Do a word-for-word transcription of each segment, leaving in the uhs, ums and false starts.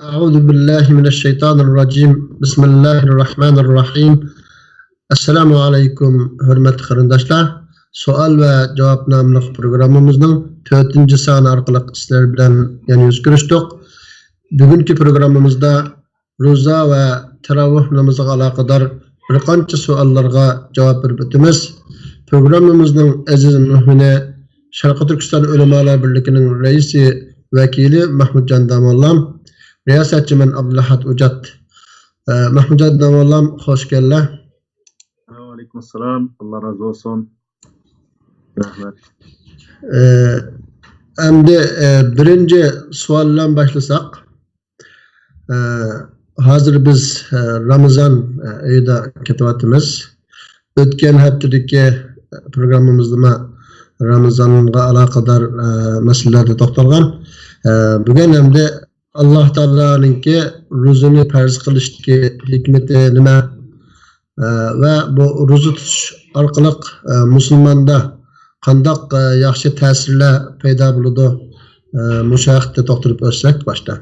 أعوذ بالله من الشيطان الرجيم. بسم الله الرحمن الرحيم. ئەسسالامۇ ئەلەيكۇم، ھۆرمەتلىك قېرىنداشلار. سوئال ۋە جاۋاب ناملىق پروگراممىمىزنىڭ تۆتىنچى سانى ئارقىلىق سىلەر بىلەن يەنە يۈز كۆرۈشتۇق. بۈگۈنكى پروگراممىمىزدا روزا ۋە تاراۋىھ نامىزىغا ئالاقىدار بىر قانچە سوئاللارغا جاۋاب بېرىپ ئۆتىمىز. پروگراممىمىزنىڭ ئەزىز مېھمىنى شەرقىي تۈركىستان ئۆلىمالار بىرلىكىنىڭ رەئىسى ۋەكىلى مەھمۇتجان داموللام، رىياسەتچىمەن ئابدۇلئەھەد ئوجات. ئە، مەھمۇتجان داموللام، خوش كەلدىڭ. ۋەئەلەيكۇم ئەسسالام. ئاللا رازى بولسۇن. رەھمەت. ئە، ئەمدى، ئە، بىرىنچى سوئال بىلەن باشلىساق. ئە، ھازىر بىز، ئە، رامىزان، ئە، ئېيىدا كېتىۋاتىمىز. ئۆتكەن ھەپتىدىكى پروگراممىمىزدىمۇ رامىزانغا ئالاقىدار، ئە، مەسىلىلەردە توختالغان. ئە، بۈگۈن ئەمدى ئاللا تائالانىڭكى روزىنى پەرز قىلىشتىكى ھېكمىتى نېمە؟ ئە، ۋە بۇ روزا تۇتۇش ئارقىلىق، ئە، مۇسۇلماندا قانداق، ئە، ياخشى تەسىرلەر پەيدا بولىدۇ؟ ئە، مۇشۇ ھەقتە توختىلىپ ئۆتسەك باشتا.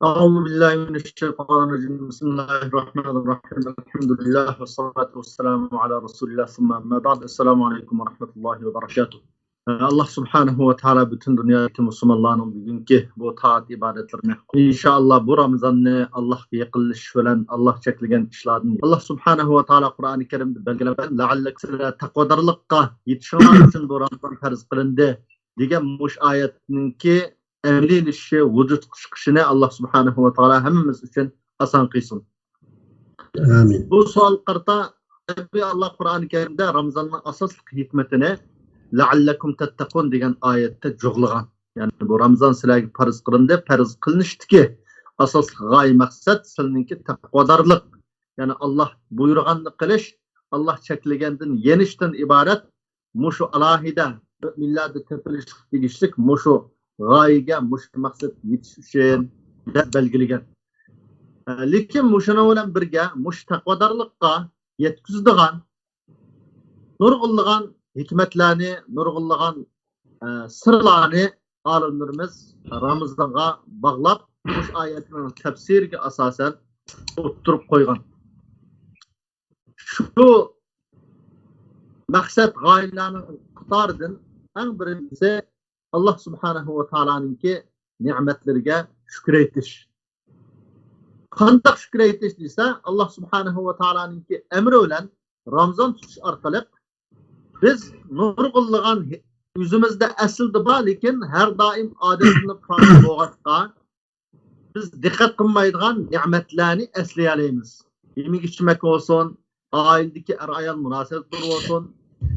أعوذ بالله من الشيطان الرجيم. بسم الله الرحمن الرحيم. الحمد لله والصلاة والسلام على رسول الله ثم أما بعد. السلام عليكم ورحمة الله وبركاته. ئاللا سۇبھانەھۇ ۋە تائالا پۈتۈن دۇنيادىكى مۇسۇلمانلارنىڭ بۈگۈنكى بۇ تائەت ئىبادەتلىرىنى، ئىنشائاللا، بۇ رامىزاننى ئاللاغا يېقىنلىشىش بىلەن ئاللا چەكلىگەن ئىشلاردىن، ئاللا سۇبھانەھۇ ۋە تائالا قۇرئانى كەرىمدە بەلگىلەپ، لەئەللەكۇم تەتتەقۇن، تەقۋادارلىققا يېتىشىڭلار ئۈچۈن بۇ رامىزان پەرز قىلىندى دېگەن مۇشۇ ئايەتنىڭكى ئەمەلىيلىشىشى، ۋۇجۇدقا چىقىشىنى ئاللا سۇبھانەھۇ ۋە تائالا ھەممىمىز ئۈچۈن ئاسان قىلسۇن. ئامىن. بۇ سوئالغا قارىتا، رەببى ئاللا قۇرئانى كەرىمدە رامىزاننىڭ ئاساسلىق ھېكمىتىنى لەئەللەكۇم تەتتەقۇن دېگەن ئايەتتە جۇغلىغان. يەنى بۇ رامىزان سىلەرگە پەرز قىلىندى، پەرز قىلىنىشتىكى ئاساسلىق غايە مەقسەت سىلەرنىڭكى تەقۋادارلىق. يەنى ئاللا بۇيرۇغاننى قىلىش، ئاللا چەكلىگەندىن يېنىشتىن ئىبارەت مۇشۇ ئالاھىدە مۆمىنلەردە تېپىلىشقا تېگىشلىك مۇشۇ غايىگە، مۇشۇ مەقسەتكە يېتىش ئۈچۈن دەپ بەلگىلىگەن. لېكىن مۇشۇنىڭ بىلەن بىرگە مۇشۇ تەقۋادارلىققا يەتكۈزىدىغان نۇرغۇنلىغان ھېكمەتلەرنى، نۇرغۇنلىغان، ئە، سىرلارنى ئالىملىرىمىز رامىزانغا باغلاپ، مۇشۇ ئايەتنىڭ تەپسىرىگە ئاساسەن ئوتتۇرىغا قويغان. شۇ مەقسەت غايىلەرنىڭ قاتارىدىن ئەڭ بىرىنچىسى ئاللا سۇبھانەھۇ ۋە تائالانىڭكى نېمەتلىرىگە شۈكۈر ئېيتىش. قانداق شۈكۈر ئېيتىش دېسە، ئاللا سۇبھانەھۇ ۋە تائالانىڭكى ئەمرى بىلەن رامىزان تۇتۇش ئارقىلىق بىز نۇرغۇنلىغان، ئۆزىمىزدە ئەسلىدە بار، لېكىن ھەر دائىم ئادەتلىنىپ قالغان بولغاچقا، بىز دىققەت قىلمايدىغان نېمەتلەرنى ئەسلىيەلەيمىز. يېمەك ئىچمەك بولسۇن، ئائىلىدىكى ئەر-ئايال مۇناسىۋەتلىرى بولسۇن،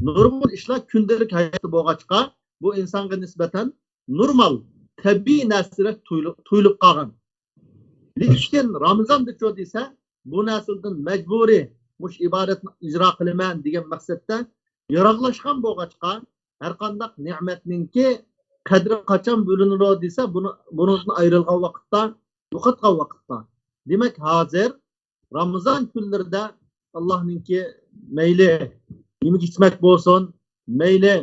نۇرغۇن ئىشلار كۈندىلىك ھاياتتا بولغاچقا، بۇ ئىنسانغا نىسبەتەن نورمال، تەبىئىي نەرسىدەك تۇيۇلۇپ، تۇيۇلۇپ قالغان. لېكىن رامىزاندىچۇ دېسە، بۇ نەرسىدىن مەجبۇرىي مۇشۇ ئىبادەتنى ئىجرا قىلىمەن دېگەن مەقسەتتە يىراقلاشقان بولغاچقا، ھەرقانداق نېمەتنىڭكى قەدرى قاچان بىلىنىدۇ دېسە، بۇنى، بۇنىڭدىن ئايرىلغان ۋاقىتتا، يوقاتقان ۋاقىتتا. دېمەك، ھازىر رامىزان كۈنلىرىدە ئاللانىڭكى مەيلى يېمەك ئىچمەك بولسۇن، مەيلى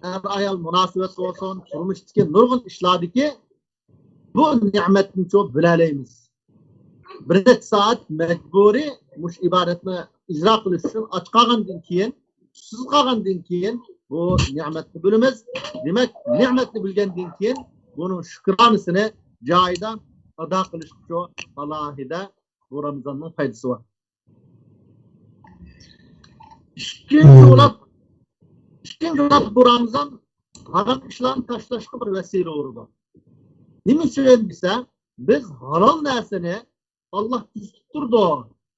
ئەر-ئايال مۇناسىۋەت بولسۇن، تۇرمۇشتىكى نۇرغۇن ئىشلاردىكى بۇ نېمەتنىچۇ بىلەلەيمىز. بىر نەچچە سائەت مەجبۇرىي مۇشۇ ئىبادەتنى ئىجرا قىلىش ئۈچۈن ئاچ قالغاندىن كېيىن، سۇسىز قالغاندىن كېيىن بۇ نېمەتنى بىلىمىز. دېمەك، نېمەتنى بىلگەندىن كېيىن بۇنىڭ شۈكرانىسىنى جايىدا ئادا قىلىشقىچۇ ئالاھىدە بۇ رامىزاننىڭ پايدىسى بار. ئىككىنچى بولاپ، ئىككىنچى بولاپ بۇ رامىزان ھارام ئىشلارنى تاشلاشقا بىر ۋەسىلە بولىدۇ. نېمە ئۈچۈن دېسە، بىز ھالال نەرسىنى ئاللا كۆزىتىپ تۇرىدۇ،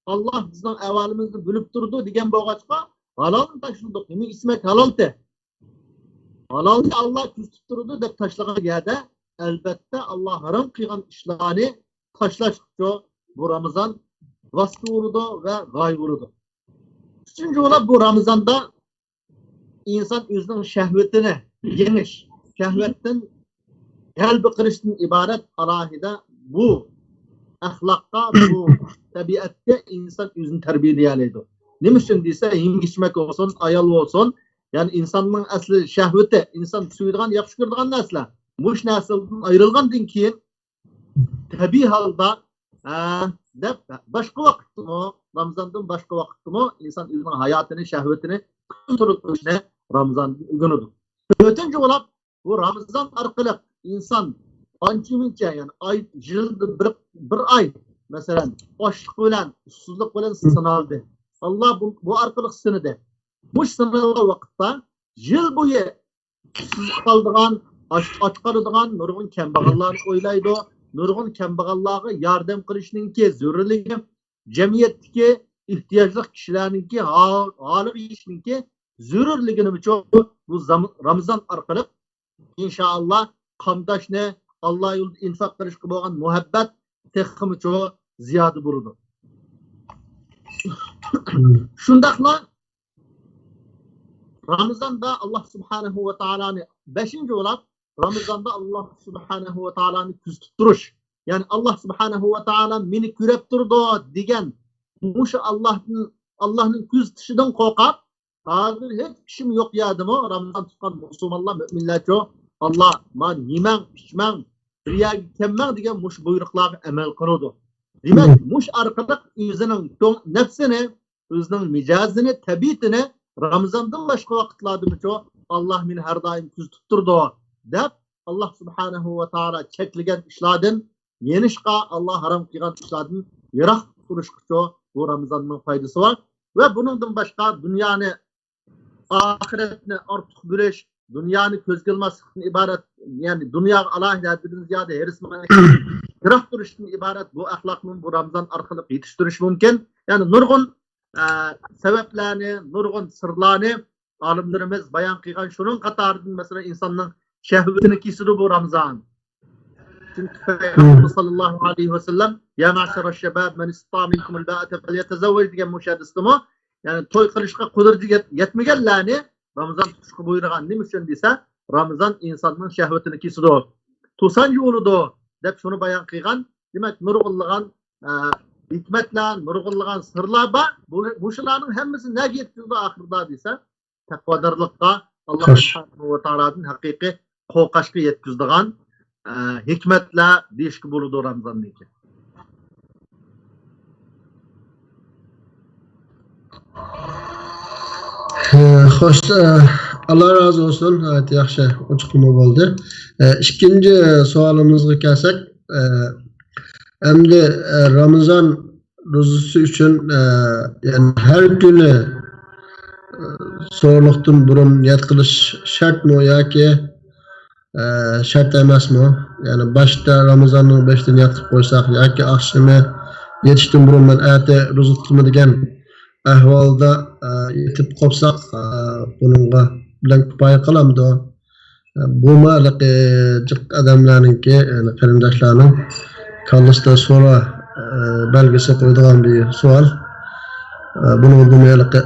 ئاللا بىزنىڭ ئەھۋالىمىزنى بىلىپ تۇرىدۇ دېگەن بولغاچقا، ھالالنى تاشلىدۇق. يېمەك ئىچمەك ھالالتى. ھالالنى ئاللا كۆزىتىپ تۇرىدۇ دەپ تاشلىغان يەردە، ئەلۋەتتە، ئاللا ھارام قىلغان ئىشلارنى تاشلاشقىچۇ بۇ رامىزان ۋاسىتە بولىدۇ ۋە غايە بولىدۇ. ئۈچىنچى بولاپ، بۇ رامىزاندا ئىنسان ئۆزىنىڭ شەھۋىتىنى يېڭىش، شەھۋەتتىن غەلىبە قىلىشتىن ئىبارەت ئالاھىدە بۇ ئەخلاققا، بۇ تەبىئەتكە ئىنسان ئۆزىنى تەربىيەلىيەلەيدۇ. نېمە ئۈچۈن دېسە، يېمەك ئىچمەك بولسۇن، ئايال بولسۇن، يەنى ئىنساننىڭ ئەسلى شەھۋىتى، ئىنسان سۆيىدىغان، ياخشى كۆرىدىغان نەرسىلەر. مۇشۇ نەرسىلەردىن ئايرىلغاندىن كېيىن تەبىئىي ھالدا، ھە، دەپ باشقا ۋاقىتتىمۇ، رامىزاندىن باشقا ۋاقىتتىمۇ ئىنسان ئۆزىنىڭ ھاياتىنى، شەھۋىتىنى كونترول قىلىشنى رامىزاندىن ئۆگىنىدۇ. تۆتىنچى بولاپ، بۇ رامىزان ئارقىلىق ئىنسان ئانچە مۇنچە، يەنى ئاي، يىلدا بىر، بىر ئاي، مەسىلەن، ئاچلىق بىلەن، ئۇسسۇزلۇق بىلەن سىنالدى. ئاللا بۇ، بۇ ئارقىلىق سىنىدى. مۇشۇ سىنالغان ۋاقىتتا يىل بويى ئۇسسۇز قالىدىغان، ئاچ، ئاچ قالىدىغان نۇرغۇن كەمبەغەللەرنى ئويلايدۇ. نۇرغۇن كەمبەغەللەرگە ياردەم قىلىشنىڭكى زۆرۈرلۈكى، جەمئىيەتتىكى ئېھتىياجلىق كىشىلەرنىڭكى ھال-، ھالىغا يېتىشنىڭكى زۆرۈرلۈكىنىمۇچۇ بۇ زام-، رامىزان ئارقىلىق، ئىنشائاللا، قامداشنى ئاللا يولىدا ئىنفاق قىلىشقا بولغان مۇھەببەت تېخىمۇچۇ زىيادە بولىدۇ. شۇنداقلا رامىزاندا ئاللا سۇبھانەھۇ ۋە تائالانى، بەشىنچى بولاپ، رامىزاندا ئاللا سۇبھانەھۇ ۋە تائالانى كۆزىتىپ تۇرۇش. يەنى ئاللا سۇبھانەھۇ ۋە تائالا مېنى كۆرۈپ تۇرىدۇ دېگەن مۇشۇ ئاللاھتىن، ئاللاھنىڭ كۆزىتىشىدىن قورقۇپ، ھازىر ھېچ ئىشىم يوق يەردىمۇ رامىزان تۇتقان مۇسۇلمانلار، مۆمىنلەرچۇ، ئاللا، مانا يېمەڭ، ئىچمەڭ، بىر يەرگە كەلمەڭ دېگەن مۇشۇ بۇيرۇقلارغا ئەمەل قىلىدۇ. دېمەك، مۇشۇ ئارقىلىق ئۆزىنىڭ كۆڭ-، نەپسىنى، ئۆزىنىڭ مىجەزىنى، تەبىئىتىنى رامىزاندىن باشقا ۋاقىتلاردىمۇچۇ، ئاللا مېنى ھەر دائىم كۆزىتىپ تۇرىدۇ، دەپ، ئاللا سۇبھانەھۇ ۋە تائالا چەكلىگەن ئىشلاردىن يېنىشقا، ئاللا ھارام قىلغان ئىشلاردىن يىراق تۇرۇشقىچۇ بۇ رامىزاننىڭ پايدىسى بار. ۋە بۇنىڭدىن باشقا دۇنيانى، ئاخىرەتنى ئارتۇق بىلىش، دۇنيانى كۆزگە ئىلماسلىقتىن ئىبارەت، يەنى دۇنياغا ئالاھىدە ھەددىدىن زىيادە ھېرىسمەنلىك، يىراق تۇرۇشتىن ئىبارەت بۇ ئەخلاقنى بۇ رامىزان ئارقىلىق يېتىشتۈرۈش مۇمكىن. يەنى نۇرغۇن، ئە، سەۋەبلەرنى، نۇرغۇن سىرلارنى ئالىملىرىمىز بايان قىلغان. شۇنىڭ قاتارىدىن، مەسىلەن، ئىنساننىڭ شەھۋىتىنى كېسىدۇ بۇ رامىزان. چۈنكى پەيغەمبىرىمىز ساللاللاھۇ ئەلەيھى ۋەسەللەم، يا مەشەرەش شەباب، مەن ئىستەتاء مىنكۇمۇل باءەتە فەليەتەزەۋۋەج دېگەن مۇشۇ ھەدىستىمۇ، يەنى توي قىلىشقا قۇدرىتى يەت-، يەتمىگەنلەرنى رامىزان تۇتۇشقا بۇيرۇغان. نېمە ئۈچۈن دېسە، رامىزان ئىنساننىڭ شەھۋىتىنى كېسىدۇ. توسانچى بولىدۇ، دەپ شۇنى بايان قىلغان. دېمەك، نۇرغۇنلىغان، ئە، ھېكمەتلەر، نۇرغۇنلىغان سىرلار بار. بۇ، مۇشۇلارنىڭ ھەممىسى نەگە يەتكۈزىدۇ ئاخىرىدا دېسە، تەقۋادارلىققا، ئاللا سۇبھانەھۇ ۋە تائالادىن ھەقىقىي قورقۇشقا يەتكۈزىدىغان، ئە، ھېكمەتلەر دېيىشكە بولىدۇ رامىزاننىڭكى. ئە، خوش، ئە، ئاللا رازى بولسۇن. ناھايىتى ياخشى ئوچۇقلىما بولدى. ئە، ئىككىنچى سوئالىمىزغا كەلسەك، ئە، ئەمدى، ئە، رامىزان روزىسى ئۈچۈن، ئە، يەنى ھەر كۈنى، ئە، سوغۇرلۇقتىن بۇرۇن نىيەت قىلىش شەرتمۇ ياكى، ئە، شەرت ئەمەسمۇ؟ يەنى باشتا رامىزاننىڭ بېشىدا نىيەت قىلىپ قويساق ياكى ئاخشىمى يېتىشتىن بۇرۇن مەن ئەتە روزا تۇتىمەن دېگەن ئەھۋالدا، ئە، يېتىپ قوپساق، ئە، بۇنىڭغا بىلەن كۇپايە قىلامدۇ؟ بۇمۇ ھېلىقى جىق ئادەملەرنىڭكى، يەنى قېرىنداشلارنىڭ كاللىسىدا سورا، ئە، بەلگىسى قويىدىغان بىر سوئال. ئە، بۇنىڭدىمۇ ھېلىقى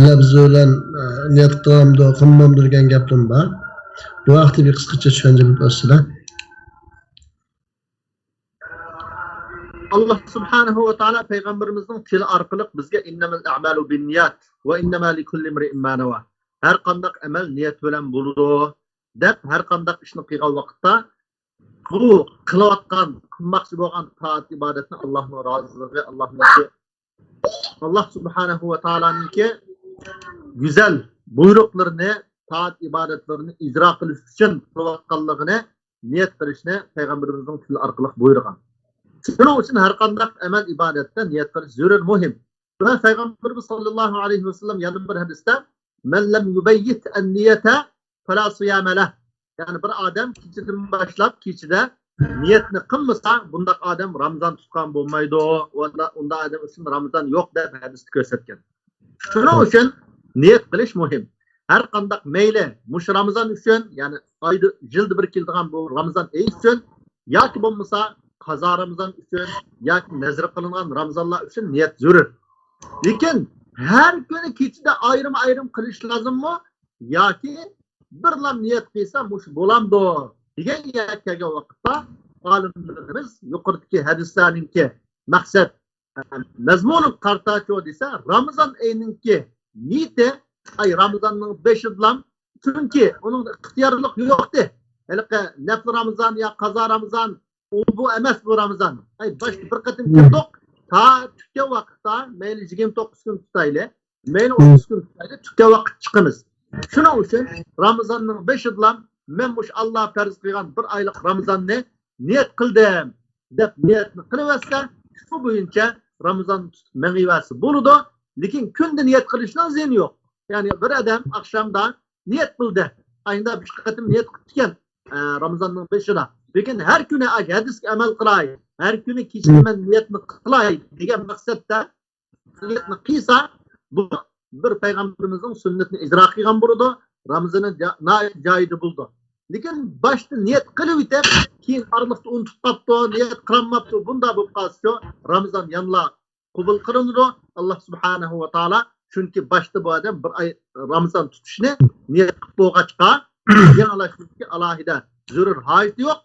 لەپزى بىلەن، ئە، نىيەت قىلامدۇ، قىلمامدۇ دېگەن گەپلىرىمۇ بار. بۇ ھەقتە بىر قىسقىچە چۈشەنچە بېرىپ ئۆتسىلەر. ئاللا سۇبھانەھۇ ۋە تائالا پەيغەمبىرىمىزنىڭ تىلى ئارقىلىق بىزگە «ئىننەمەل ئەمالۇ بىننىيات ۋە ئىننەمە لىكۇللى ئىمرىئىن ما نەۋا». ھەر قانداق ئەمەل نىيەت بىلەن بولىدۇ، دەپ ھەر قانداق ئىشنى قىلغان ۋاقىتتا بۇ قىلىۋاتقان، قىلماقچى بولغان تائەت ئىبادەتنى ئاللانىڭ رازىلىقى، ئاللانىڭكى، ئاللا سۇبھانەھۇ ۋە تائالانىڭكى گۈزەل بۇيرۇقلىرىنى، تائەت ئىبادەتلىرىنى ئىجرا قىلىش ئۈچۈن قىلىۋاتقانلىقىنى نىيەت قىلىشنى پەيغەمبىرىمىزنىڭ تىلى ئارقىلىق بۇيرۇغان. شۇنىڭ ئۈچۈن ھەر قانداق ئەمەل ئىبادەتتە نىيەت قىلىش زۆرۈر، مۇھىم. ۋە پەيغەمبىرىمىز ساللاللاھۇ ئەلەيھى ۋەسەللەم يەنە بىر ھەدىستە، «مەن لەم يۇبەييىت ئەن نىيەتە فەلا سىيامە لەھ.» يەنى بىر ئادەم كېچىدىن باشلاپ كېچىدە نىيەتنى قىلمىسا، بۇنداق ئادەم رامىزان تۇتقان بولمايدۇ. ئۇندا-، ئۇنداق ئادەم ئۈچۈن رامىزان يوق دەپ ھەدىستە كۆرسەتكەن. شۇنىڭ ئۈچۈن نىيەت قىلىش مۇھىم. ھەر قانداق مەيلى مۇشۇ رامىزان ئۈچۈن، يەنى ئايدا، يىلدا بىر كېلىدىغان بۇ رامىزان ئېيى ئۈچۈن ياكى بولمىسا قازا رامىزان ئۈچۈن ياكى نەزىر قىلىنغان رامىزانلار ئۈچۈن نىيەت زۆرۈر. لېكىن ھەر كۈنى كېچىدە ئايرىم-ئايرىم قىلىش لازىممۇ؟ ياكى بىرلا نىيەت قىلسا مۇشۇ بولامدۇ دېگەن يەرگە كەلگەن ۋاقىتتا، ئالىملىرىمىز يۇقىرىدىكى ھەدىسلەرنىڭكى مەقسەت، ئە، مەزمۇنىغا قارىتاچۇ دېسە، رامىزان ئېيىنىڭكى نىيىتى ئاي رامىزاننىڭ بېشىدىلا، چۈنكى ئۇنىڭدا ئىختىيارلىق يوقتى. ھېلىقى نەپلى رامىزان يا قازا رامىزان، ئۇ بۇ ئەمەس بۇ رامىزان. ئاي باشتا بىر قېتىم كىردۇق، تا تۈگىگەن ۋاقىتتا مەيلى يىگىرمە توققۇز كۈن تۇتايلى، مەيلى ئوتتۇز كۈن تۇتايلى، تۈگىگەن ۋاقىت چىقىمىز. شۇنىڭ ئۈچۈن رامىزاننىڭ بېشىدىلا مەن مۇشۇ ئاللا پەرز قىلغان بىر ئايلىق رامىزاننى نىيەت قىلدىم دەپ نىيەتنى قىلىۋەتسە، شۇ بويىچە رامىزان تۇتۇپ مېڭىۋەرسە بولىدۇ. لېكىن كۈندە نىيەت قىلىشنىڭ زىيىنى يوق. يەنى بىر ئادەم ئاخشامدا نىيەت قىلدى. ئايدا بىر قېتىم نىيەت قىپتىكەن، ئە، رامىزاننىڭ بېشىدا. لېكىن ھەر كۈنى ئاشۇ ھەدىسكە ئەمەل قىلاي، ھەر كۈنى كېچىدە مەن نىيەتنى قىلاي دېگەن مەقسەتتە نىيەتنى قىلسا، بۇ بىر پەيغەمبىرىمىزنىڭ سۈننىتىنى ئىجرا قىلغان بولىدۇ، رامىزىنى جا-، ناھايىتى جايىدا بولىدۇ. لېكىن باشتا نىيەت قىلىۋېتىپ، كېيىن ئارىلىقتا ئۇنتۇپ قاپتۇ، نىيەت قىلالماپتۇ، بۇنداق بولۇپ قالسىچۇ، رامىزان يەنىلا قوبۇل قىلىنىدۇ، ئاللا سۇبھانەھۇ ۋە تائالا. چۈنكى باشتا بۇ ئادەم بىر ئاي رامىزان تۇتۇشنى نىيەت قىلىپ بولغاچقا، يەنىلا شۇنىڭكى ئالاھىدە زۆرۈر ھاجىتى يوق.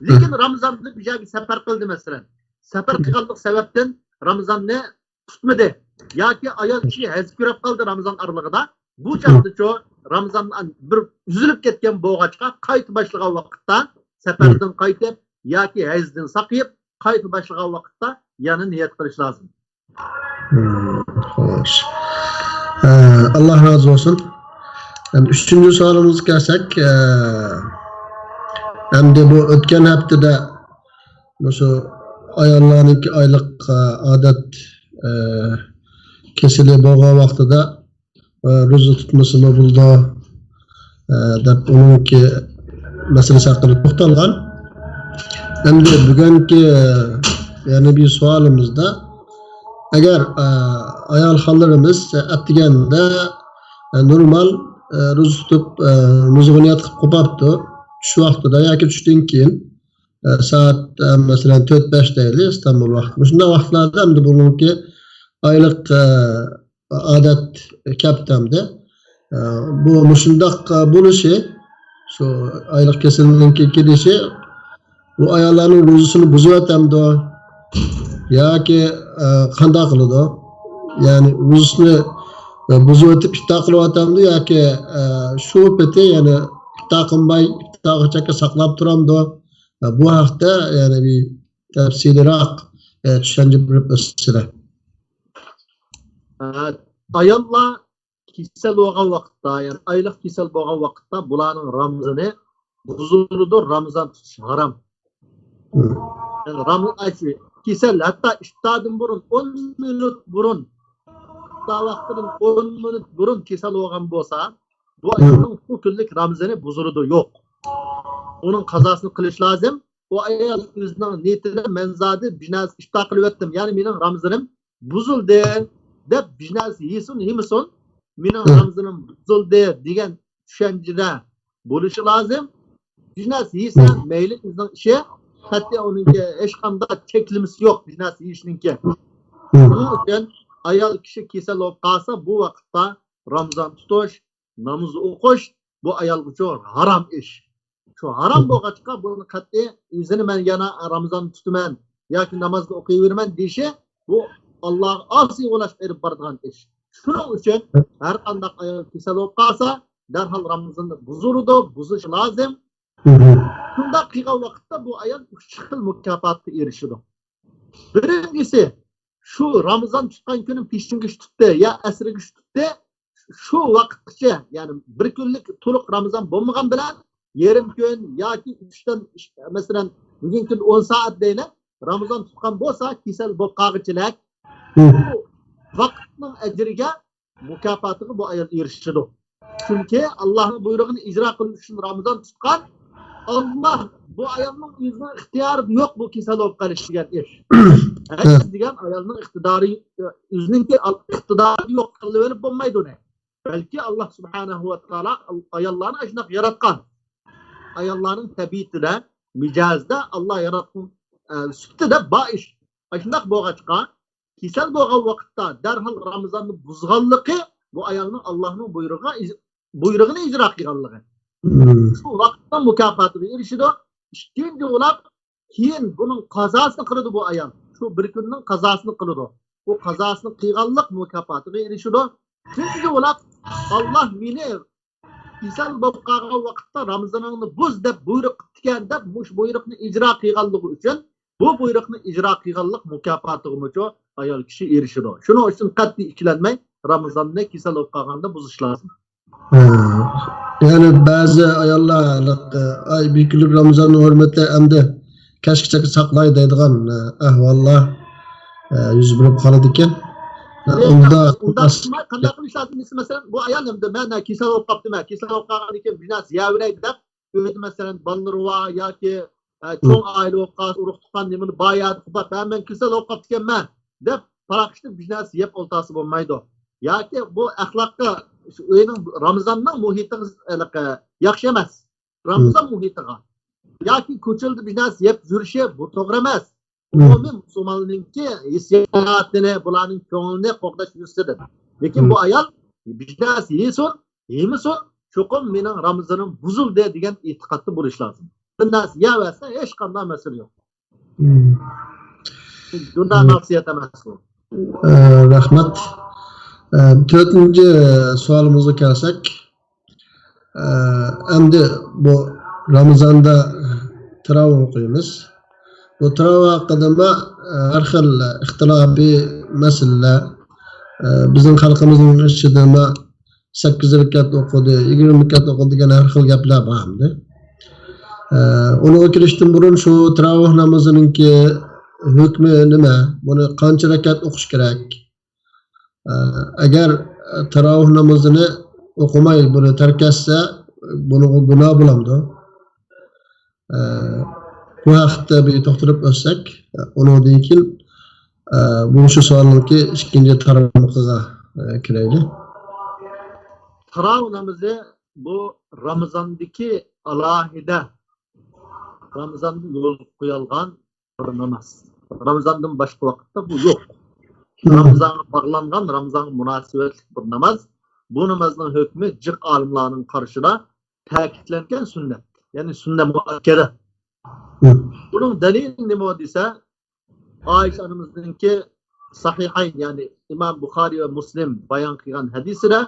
لېكىن رامىزاندا بىر يەرگە سەپەر قىلدى، مەسىلەن. سەپەر قىلغانلىق سەۋەبتىن رامىزاننى تۇتمىدى. ياكى ئايال كىشى ھەيز كۆرۈپ قالدى رامىزان ئارىلىقىدا. بۇ چاغدىچۇ رامىزان بىر ئۈزۈلۈپ كەتكەن بولغاچقا، قايتا باشلىغان ۋاقىتتا سەپەردىن قايتىپ ياكى ھەيزدىن ساقىيىپ، قايتا باشلىغان ۋاقىتتا يەنە نىيەت قىلىش لازىم. مم، خوش. ئە، ئاللا رازى بولسۇن. ئەمدى ئۈچىنچى سوئالىمىزغا كەلسەك، ئە، ئەمدى بۇ ئۆتكەن ھەپتىدە مۇشۇ ئاياللارنىڭكى ئايلىق، ئە، ئادەت، ئە، كېسىلى بولغان ۋاقتىدا، ئە، روزا تۇتمىسىمۇ بولىدۇ، ئە، دەپ ئۇنىڭكى مەسىلىسى ھەققىدە توختالغان. ئەمدى بۈگۈنكى، ئە، يەنە بىر سوئالىمىزدا، ئەگەر، ئە، ئايال خانلىرىمىز ئەتىگەندە، ئە، نورمال، ئە، روزا تۇتۇپ، ئە، روزىغا نىيەت قىلىپ قوپاپتۇ، چۈش ۋاقتىدا ياكى چۈشتىن كېيىن، ئە، سائەت، ئە، مەسىلەن، تۆت بەش دەيلى، ئىستانبۇل ۋاقتى. مۇشۇنداق ۋاقىتلاردا ئەمدى بۇنىڭكى ئايلىق، ئە، ئادەت كەپتەمدە. ئە، بۇ مۇشۇنداق، ئە، بولۇشى، شۇ ئايلىق كېسىلىنىڭكى كېلىشى، بۇ ئاياللارنىڭ روزىسىنى بۇزۇۋەتەمدۇ؟ ياكى، ئە، قانداق قىلىدۇ؟ يەنى روزىسىنى، ئە، بۇزۇۋېتىپ ئىپتار قىلىۋاتامدۇ؟ ياكى، ئە، شۇ پېتى، يەنى ئىپتار قىلماي، ئىپتارغىچە ساقلاپ تۇرامدۇ؟ ئە، بۇ ھەقتە يەنە بىر تەپسىلىيراق، ئە، چۈشەنچە بېرىپ ئۆتسىلە. ئە، ئاياللار كېسەل بولغان ۋاقىتتا، يەنى ئايلىق كېسەل بولغان ۋاقىتتا بۇلارنىڭ رامىزىنى بۇزۇلىدۇ، رامىزان تۇتۇش ھارام. مم. يەنى رامىزان، ئاي، كېسەل ھەتتا ئىپتاردىن بۇرۇن، ئون مىنۇت بۇرۇن، ئىپتار ۋاقتىدىن ئون مىنۇت بۇرۇن كېسەل بولغان بولسا، بۇ ئايالنىڭ بۇ كۈنلۈك رامىزىنى بۇزۇلىدۇ، يوق. ئۇنىڭ قازاسىنى قىلىش لازىم. ئۇ ئايال ئۆزىنىڭ نىيىتىدە، مەن زادى بىر نەرسە ئىپتار قىلىۋەتتىم، يەنى مېنىڭ رامىزىنىم بۇزۇلدى دەپ، بىر نەرسە يېسۇن يېمىسۇن، مېنىڭ رامىزىنىم بۇزۇلدى دېگەن چۈشەنچىدە بولۇشى لازىم. بىر نەرسە يېسە، مەيلى، ئۆزىنىڭ ئىشى، قەتئىي ئۇنىڭكى ھېچقانداق چەكلىمىسى يوق بىر نەرسە يېيىشنىڭكى. شۇنىڭ ئۈچۈن ئايال كىشى كېسەل بولۇپ قالسا، بۇ ۋاقىتتا رامىزان تۇتۇش، نامىزى ئوقۇش بۇ ئايالغىچۇ ھارام ئىش. شۇ ھارام بولغاچقا، بۇنى قەتئىي ئۆزىنى مەن يەنە رامىزان تۇتىمەن ياكى نامازنى ئوقۇيۋېرىمەن دېيىشى، بۇ ئاللاغا ئاسىي بولۇشقا ئېلىپ بارىدىغان ئىش. شۇنىڭ ئۈچۈن ھەر قانداق ئايال كېسەل بولۇپ قالسا، دەرھال رامىزاننى بۇزۇلىدۇ، بۇزۇشى لازىم. شۇنداق قىلغان ۋاقىتتا بۇ ئايال ئۈچ خىل مۇكاپاتقا ئېرىشىدۇ. بىرىنچىسى، شۇ رامىزان تۇتقان كۈنى پېشىنگىچە تۇتتى يا ئەسىرگىچە تۇتتى، شۇ ۋاقىتقىچە، يەنى بىر كۈنلۈك تولۇق رامىزان بولمىغان بىلەن، يېرىم كۈن ياكى ئۈچتىن، مەسىلەن، بۈگۈنكى كۈندە ئون سائەت دەيلى، رامىزان تۇتقان بولسا، كېسەل بولۇپ قالغۇچىلىك، بۇ ۋاقىتنىڭ ئەجرىگە، مۇكاپاتىغا بۇ ئايال ئېرىشىدۇ. چۈنكى ئاللاھنىڭ بۇيرۇقىنى ئىجرا قىلىش ئۈچۈن رامىزان تۇتقان، ئاللا بۇ ئايالنىڭ ئۆزىنىڭ ئىختىيارىدا يوق بۇ كېسەل بولۇپ قېلىش دېگەن ئىش. ھەرگىز دېگەن ئايالنىڭ ئىقتىدارى، ئۆزىنىڭكى ئىقتىدارىدا يوق قىلىۋېلىپ بولمايدۇ ئۇنى. بەلكى ئاللا سۇبھانەھۇ ۋە تائالا ئاياللارنى ئاشۇنداق ياراتقان. ئاياللارنىڭ تەبىئىتىدە، مىجەزىدە ئاللا ياراتقان، ئە، سۈپىتىدە بار ئىش. ئاشۇنداق بولغاچقا، كېسەل بولغان ۋاقىتتا دەرھال رامىزاننى بۇزغانلىقى بۇ ئايالنىڭ ئاللاھنىڭ بۇيرۇقىغا ئىج-، بۇيرۇقىنى ئىجرا قىلغانلىقى. شۇ ۋاقىتتا مۇكاپاتىغا ئېرىشىدۇ. ئىككىنچى بولاپ، كېيىن بۇنىڭ قازاسىنى قىلىدۇ بۇ ئايال. شۇ بىر كۈننىڭ قازاسىنى قىلىدۇ. بۇ قازاسىنى قىلغانلىق مۇكاپاتىغا ئېرىشىدۇ. ئۈچىنچى بولاپ، ئاللا مېنى كېسەل بولۇپ قالغان ۋاقىتتا رامىزانىڭنى بۇز دەپ بۇيرۇق قىپتىكەن دەپ، مۇشۇ بۇيرۇقنى ئىجرا قىلغانلىقى ئۈچۈن، بۇ بۇيرۇقنى ئىجرا قىلغانلىق مۇكاپاتىغىمۇچۇ ئايال كىشى ئېرىشىدۇ. شۇنىڭ ئۈچۈن قەتئىي ئىككىلەنمەي، رامىزاننى كېسەل بولۇپ قالغاندا بۇزۇش لازىم. ھە. يەنى بەزى ئاياللار، ئاي، بىر كۈنلۈك رامىزاننىڭ ھۆرمىتى ئەمدى كەچكىچە ساقلاي دەيدىغان، ئە، ئەھۋاللار، ئە، يۈز بېرىپ قالىدىكەن. ئە، ئۇندا ئۇنداق قىلماي، قانداق قىلىش لازىم دېسە، مەسىلەن، بۇ ئايال ئەمدى مەن، ھە، كېسەل بولۇپ قاپتىمەن، كېسەل بولۇپ قالغاندىن كېيىن بىر نەرسە يەۋېرەي دەپ، ئۆيدە، مەسىلەن، بالىلىرى بار ياكى، ئە، چوڭ ئائىلە بولۇپ قالسا، ئۇرۇق-تۇغقان نېمىنى بار يەردە قىلىپ، ھە، مەن كېسەل بولۇپ قاپتىكەنمەن دەپ، پاراقشىتىپ بىر نەرسە يەپ ئولتۇرسا بولمايدۇ. ياكى بۇ ئەخلاققا، شۇ ئۆينىڭ، رامىزاننىڭ مۇھىتىغا، ھېلىقى، ياخشى ئەمەس. رامىزان مۇھىتىغا ياكى كوچىلاردا بىر نەرسە يەپ يۈرۈشى بۇ توغرا ئەمەس. ئومۇمىي مۇسۇلماننىڭكى ھېسسىياتىنى، بۇلارنىڭ كۆڭلىنى قوغداش يۈزىسىدىن. لېكىن بۇ ئايال بىر نەرسە يېسۇن، يېمىسۇن، چوقۇم مېنىڭ رامىزانىم بۇزۇلدى دېگەن ئېتىقادتا بولۇش لازىم. بىر نەرسە يەۋەرسە ھېچقانداق مەسىلە يوق. بۇنداق نەسىھەت ئەمەس بۇ. ئە، رەھمەت. ئە، تۆتىنچى سوئالىمىزغا كەلسەك، ئە، ئەمدى بۇ رامىزاندا تىراۋىھ ئوقۇيمىز. بۇ تىراۋىھ ھەققىدىمۇ، ئە، ھەر خىل ئىختىلاپىي مەسىلىلەر، ئە، بىزنىڭ خەلقىمىزنىڭ ئىچىدىمۇ سەككىز رەكەت ئوقۇدى، يىگىرمە رەكەت ئوقۇدى دېگەن ھەر خىل گەپلەر بار ئەمدى. ئە، ئۇنىڭغا كىرىشتىن بۇرۇن شۇ تىراۋىھ نامىزىنىڭكى ھۆكمى نېمە؟ بۇنى قانچە رەكەت ئوقۇش كېرەك؟ ئە، ئەگەر تىراۋىھ نامىزىنى ئوقۇماي بۇنى تەرك ئەتسە، بۇنىڭغا گۇناھ بولامدۇ؟ ئە، بۇ ھەقتە بىر توختىلىپ ئۆتسەك، ئۇنىڭدىن كېيىن، ئە، بۇ شۇ سوئالنىڭكى ئىككىنچى تارمىقىغا، ئە، كىرەيلى. تىراۋىھ نامىزى بۇ رامىزاندىكى ئالاھىدە، رامىزاندا يولغا قويۇلغان بىر ناماز. رامىزاندىن باشقا ۋاقىتتا بۇ يوق. رامىزانغا باغلانغان، رامىزانغا مۇناسىۋەتلىك بىر ناماز. بۇ نامازنىڭ ھۆكمى جىق ئالىملارنىڭ قارىشىدا تەكىتلەنگەن سۈننەت. يەنى سۈننە مۇئەككەدە. بۇنىڭ دەلىلى نېمە دېسە، ئائىشە ئانىمىزنىڭكى سەھىھەين، يەنى ئىمام بۇخارىي ۋە مۇسلىم بايان قىلغان ھەدىسىدە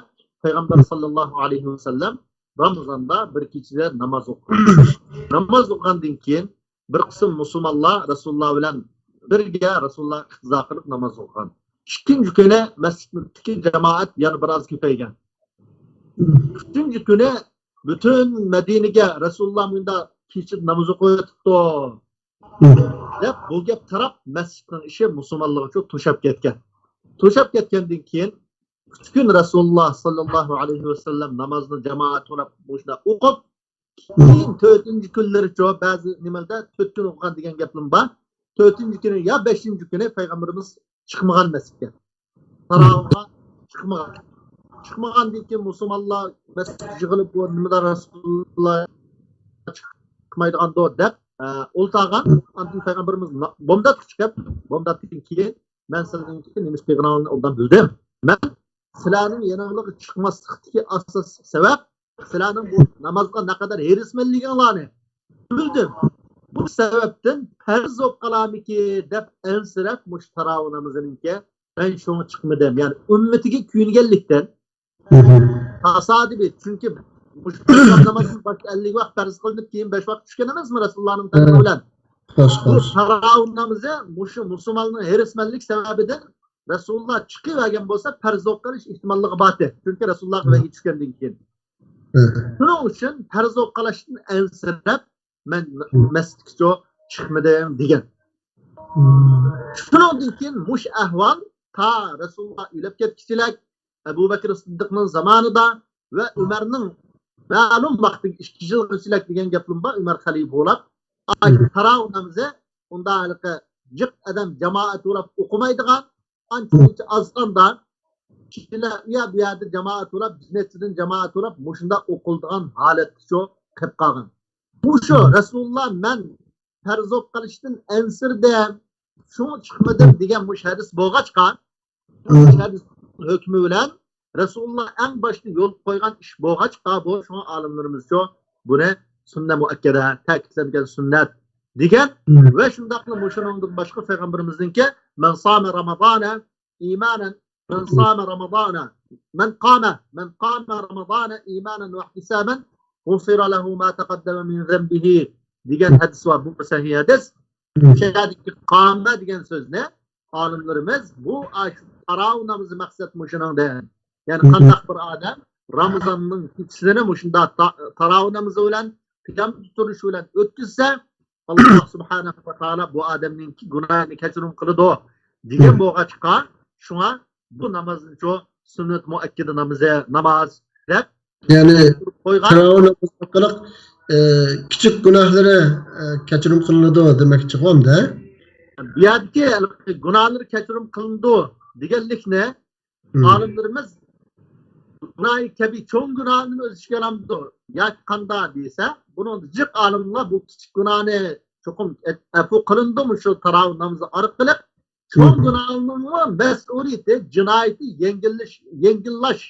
پەيغەمبەر ساللاللاھۇ ئەلەيھى ۋەسەللەم رامىزاندا بىر كېچىدە ناماز ئوقۇغان. ناماز ئوقۇغاندىن كېيىن بىر قىسىم مۇسۇلمانلار رەسۇلۇللا بىلەن بىرگە رەسۇلۇللاغا ئىقتىدا قىلىپ ناماز ئوقۇغان. ئىككىنچى كۈنى مەسچىتتىكى جامائەت يەنە بىراز كۆپەيگەن. ئۈچىنچى كۈنى پۈتۈن مەدىنىگە رەسۇلۇللا مۇنداق كېچىدە ناماز ئوقۇۋېتىپتۇ دەپ، بۇ گەپ تاراپ، مەسچىتنىڭ ئىشى مۇسۇلمانلار ئۈچۈن توشاپ كەتكەن. توشاپ كەتكەندىن كېيىن، ئۈچ كۈن رەسۇلۇللا ساللاللاھۇ ئەلەيھى ۋەسەللەم نامازنى جامائەت بولاپ مۇشۇنداق ئوقۇپ، كېيىن تۆتىنچى كۈنلىرىچۇ، بەزى نېمىلەردە تۆت كۈن ئوقۇغان دېگەن گەپلىرىم بار. تۆتىنچى كۈنى يا بەشىنچى كۈنى پەيغەمبىرىمىز چىقمىغان مەسچىتكە. تاراۋىغا چىقمىغان. چىقمىغاندىن كېيىن مۇسۇلمانلار مەسچىتكە يىغىلىپ، بۇ نېمىدا رەسۇلۇللا چىقمايدىغاندۇ دەپ، ئە، ئولتۇرغان. ئاندىن پەيغەمبىرىمىز نا-، بومداتقا چىقىپ، بومداتتىن كېيىن، مەن سىلىنىڭكى نېمە ئىش قىلغىنىڭلارنى ئوبدان بىلدىم. مەن سىلەرنىڭ يېنىڭلارغا چىقماسلىقتىكى ئاساسلىق سەۋەب، سىلەرنىڭ بۇ نامازغا نەقەدەر ھېرىسمەنلىكىڭلارنى بىلدىم. بۇ سەۋەبتىن پەرز بولۇپ قالارمىكىن دەپ ئەنسىرەپ، مۇشۇ تاراۋىھ نامىزىنىڭكى مەن شۇڭا چىقمىدىم. يەنى ئۈممىتىگە كۆيۈنگەنلىكتىن، تاسادىپىي. چۈنكى مۇشۇ پەرز نامازنىڭ باشتا ئەللىك ۋاقىت پەرز قىلىنىپ، كېيىن بەش ۋاقىت چۈشكەن ئەمەسمۇ رەسۇلۇللانىڭ تەلىپى بىلەن؟ بۇ تاراۋىھ نامىزى مۇشۇ مۇسۇلماننىڭ ھېرىسمەنلىك سەۋەبىدىن رەسۇلۇللا چىقىۋەرگەن بولسا، پەرز بولۇپ قېلىش ئېھتىماللىقى بارتى. چۈنكى رەسۇلۇللاغا ۋەھىي چۈشكەندىن كېيىن. شۇنىڭ ئۈچۈن پەرز بولۇپ قېلىشتىن ئەنسىرەپ، مەن مەسچىتكىچۇ چىقمىدىم دېگەن. شۇنىڭدىن كېيىن مۇشۇ ئەھۋال تا رەسۇلۇللا ئۆلۈپ كەتكۈچىلىك، ئەبۇ بەكرى سىددىقنىڭ زامانىدا ۋە ئۆمەرنىڭ مەلۇم ۋاقىتتىن ئىككى يىلغىچىلىك دېگەن گەپلىرىم بار، ئۆمەر خەلىپە بولاپ. ئاي، تاراۋىھ نامىزى ئۇندا ھېلىقى جىق ئادەم جامائەت بولاپ ئوقۇمايدىغان، ئانچە-مۇنچە ئازغاندا كىشىلەر ئۇ يەر بۇ يەردە جامائەت بولاپ، بىر نەچچىدىن جامائەت بولاپ مۇشۇنداق ئوقۇلىدىغان ھالەتكىچۇ قېلىپ قالغان. مۇشۇ رەسۇلۇللا مەن پەرز بولۇپ قېلىشتىن ئەنسىرىدىم، شۇڭا چىقمىدىم دېگەن مۇشۇ ھەدىس بولغاچقا، مۇشۇ ھەدىس ھۆكمى بىلەن رەسۇلۇللا ئەڭ باشتا يولغا قويغان ئىش بولغاچقا، بۇ شۇڭا ئالىملىرىمىزچۇ بۇنى سۈننە مۇئەككەدە، تەكىتلەنگەن سۈننەت دېگەن. ۋە شۇنداقلا مۇشۇنىڭدىن باشقا پەيغەمبىرىمىزنىڭكى، مەن سامە رامازانە ئىمانەن من صام رمضان، من قام، من قام رمضان إيمانا واحتسابا غفر له ما تقدم من ذنبه دېگەن ھەدىس بار. بۇ سەھىھ ھەدىس. شۇ يەردىكى قامە دېگەن سۆزنى ئالىملىرىمىز بۇ ئاشۇ تاراۋىھ نامىزى مەقسەت مۇشۇنىڭدىن. يەنى قانداق بىر ئادەم رامىزاننىڭ كېچىسىنى مۇشۇنداق تا-، تاراۋىھ نامىزى بىلەن، قىيامدا تۇرۇش بىلەن ئۆتكۈزسە، ئاللاھ سۇبھانەھۇ ۋە تائالا بۇ ئادەمنىڭكى گۇناھىنى كەچۈرۈم قىلىدۇ دېگەن بولغاچقا، شۇڭا بۇ نامازنىچۇ سۈننەت مۇئەككىدە نامىزى، ناماز دەپ يەنى قويغان. تاراۋىھ ناماز ئارقىلىق، ئە، كىچىك گۇناھلىرى، ئە، كەچۈرۈم قىلىنىدۇ دېمەكچىغۇ ئەمدى. بۇ يەردىكى گۇناھلىرى كەچۈرۈم قىلىنىدۇ دېگەنلىكنى ئالىملىرىمىز گۇناھى كەبىر، چوڭ گۇناھنى ئۆز ئىچىگە ئالامدۇ ياكى قانداق دېسە، بۇنىڭدا جىق ئالىملار بۇ كىچىك گۇناھنى چوقۇم ئەپۇ قىلىنىدۇ مۇشۇ تاراۋىھ نامىزى ئارقىلىق. چوڭ گۇناھنىڭمۇ مەسئۇلىيىتى، جىنايىتى يەڭگىللىشىش، يەڭگىللەش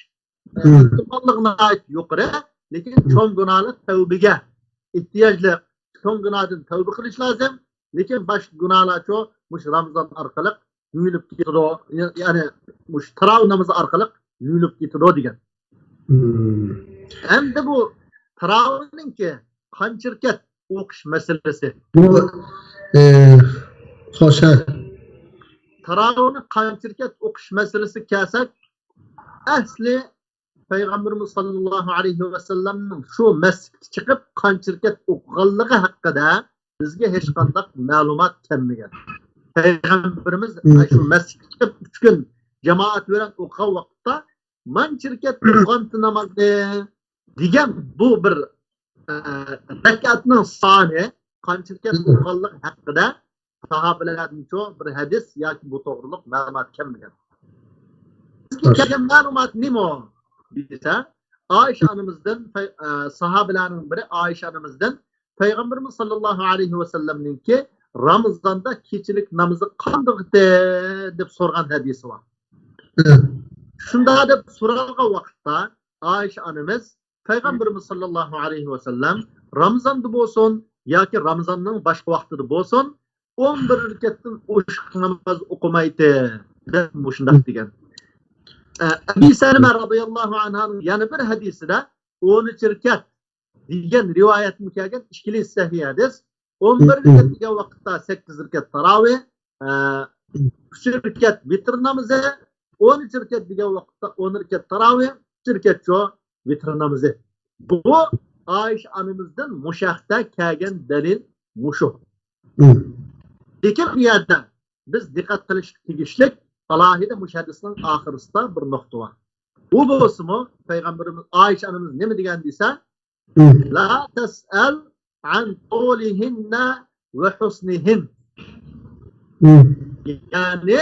ئېھتىماللىقى ناھايىتى يۇقىرى. لېكىن چوڭ گۇناھلار تەۋبىگە ئېھتىياجلىق. چوڭ گۇناھدىن تەۋبە قىلىش لازىم. لېكىن باشقا گۇناھلارچۇ مۇشۇ رامىزان ئارقىلىق يۇيۇلۇپ كېتىدۇ. يەنى مۇشۇ تاراۋىھ نامىزى ئارقىلىق يۇيۇلۇپ كېتىدۇ دېگەن. ئەمدى بۇ تاراۋىھنىڭكى قانچە رەكەت ئوقۇش مەسىلىسى. بۇ، ئە، خوش، ھە. تاراۋىھنى قانچە رەكەت ئوقۇش مەسىلىسىگە كەلسەك، ئەسلى پەيغەمبىرىمىز ساللاللاھۇ ئەلەيھى ۋەسەللەمنىڭ شۇ مەسچىتكە چىقىپ قانچە رەكەت ئوقۇغانلىقى ھەققىدە بىزگە ھېچقانداق مەلۇمات كەلمىگەن. پەيغەمبىرىمىز شۇ مەسچىتكە چىقىپ ئۈچ كۈن جامائەت بىلەن ئوقۇغان ۋاقىتتا مانچە رەكەت ئوقۇغانتى نامازنى دېگەن بۇ بىر، ئە، رەكەتنىڭ سانى قانچە رەكەت ئوقۇغانلىقى ھەققىدە ساھابىلەردىنچۇ بىر ھەدىس ياكى بۇ توغرىلىق مەلۇمات كەلمىگەن. بىزگە كەلگەن مەلۇمات نېمە دېسە، ئائىشە ئانىمىزدىن، پەي-، ئە، ساھابىلەرنىڭ بىرى ئائىشە ئانىمىزدىن پەيغەمبىرىمىز ساللاللاھۇ ئەلەيھى ۋەسەللەمنىڭكى رامىزاندا كېچىلىك نامىزى قانداق ئىدى دەپ سورىغان ھەدىسى بار. شۇنداق دەپ سورالغان ۋاقىتتا ئائىشە ئانىمىز پەيغەمبىرىمىز ساللاللاھۇ ئەلەيھى ۋەسەللەم رامىزاندا بولسۇن ياكى رامىزاننىڭ باشقا ۋاقتىدا بولسۇن، ئون بىر رەكەتتىن ئوشۇق ناماز ئوقۇمايتتى دەپ مۇشۇنداق دېگەن. ئە، ئەبى سەلىمە رازىياللاھۇ ئەنھانىڭ يەنە بىر ھەدىسىدە ئون ئۈچ رەكەت دېگەن رىۋايەتمۇ كەلگەن، ئىككىلىسى سەھىھ ھەدىس. ئون بىر رەكەت دېگەن ۋاقىتتا سەككىز رەكەت تاراۋىھ، ئە، ئۈچ رەكەت ۋىتىر نامىزى، ئون ئۈچ رەكەت دېگەن ۋاقىتتا ئون رەكەت تاراۋىھ، ئۈچ رەكەتچۇ ۋىتىر نامىزى. بۇ ئائىشە ئانىمىزدىن مۇشۇ ھەقتە كەلگەن دەلىل مۇشۇ. لېكىن بۇ يەردە بىز دىققەت قىلىشقا تېگىشلىك ئالاھىدە مۇشۇ ھەدىسنىڭ ئاخىرىسىدا بىر نۇقتا بار. ئۇ بولسىمۇ پەيغەمبىرىمىز ئائىشە ئانىمىز نېمە دېگەن دېسە، لا تسأل عن طولهن وحسنهن. يەنى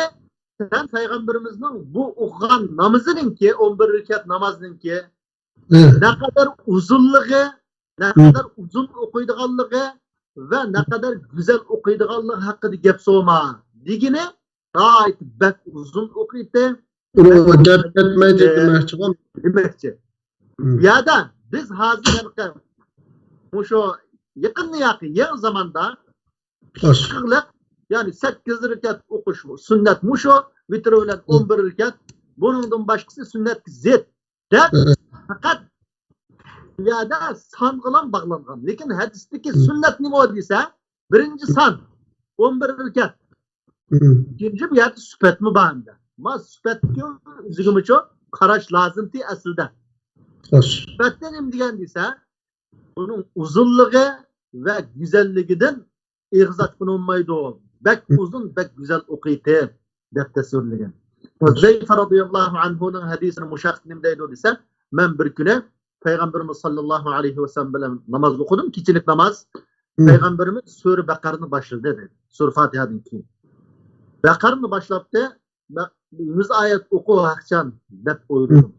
سەن پەيغەمبىرىمىزنىڭ بۇ ئوقۇغان نامىزىنىڭكى، ئون بىر رەكەت نامازنىڭكى نەقەدەر ئۇزۇنلۇقى، نەقەدەر ئۇزۇن ئوقۇيدىغانلىقى ۋە نەقەدەر گۈزەل ئوقۇيدىغانلىقى ھەققىدە گەپ سورىما دېگىنى، ناھايىتى بەك ئۇزۇن ئوقۇيتتى. ئۇنىڭغا گەپ كەتمەيدۇ دېمەكچىغۇ. دېمەكچى. بۇ يەردە بىز ھازىر ھېلىقى مۇشۇ يېقىندا ياقى يېڭى زاماندا ئىشقىلىق، يەنى سەككىز رەكەت ئوقۇش سۈننەت مۇشۇ، ۋىتىر بىلەن ئون بىر رەكەت، بۇنىڭدىن باشقىسى سۈننەتكە زىت دەپ، پەقەت بۇ يەردە سانغىلا باغلانغان. لېكىن ھەدىستىكى سۈننەت نېمە دېسە، بىرىنچى سان، ئون بىر رەكەت. ئىككىنچى، بۇ يەردە سۈپەتمۇ بار ئەمدى. ما سۈپەتكە ئۆزىگىمۇچۇ قاراش لازىمتى ئەسلىدە. سۈپەتتە نېمە دېگەن دېسە، ئۇنىڭ ئۇزۇنلۇقى ۋە گۈزەللىكىدىن ئېغىز ئاچقىلى بولمايدۇ. بەك ئۇزۇن، بەك گۈزەل ئوقۇيتتى دەپ تەسۋىرلىگەن. ھۇزەيفە رازىياللاھۇ ئەنھۇنىڭ ھەدىسىنى مۇشۇ ھەقتە نېمە دەيدۇ دېسە، مەن بىر كۈنى پەيغەمبىرىمىز ساللاللاھۇ ئەلەيھى ۋەسەللەم بىلەن ناماز ئوقۇدۇم، كېچىلىك ناماز. پەيغەمبىرىمىز سۈرە بەقەرىنى باشلىدى دەيدۇ. سۈرە فاتىھەدىن كېيىن. بەقەرىنى باشلاپتى. يۈز ئايەت ئوقۇ ھەقچان دەپ ئويلىدىم.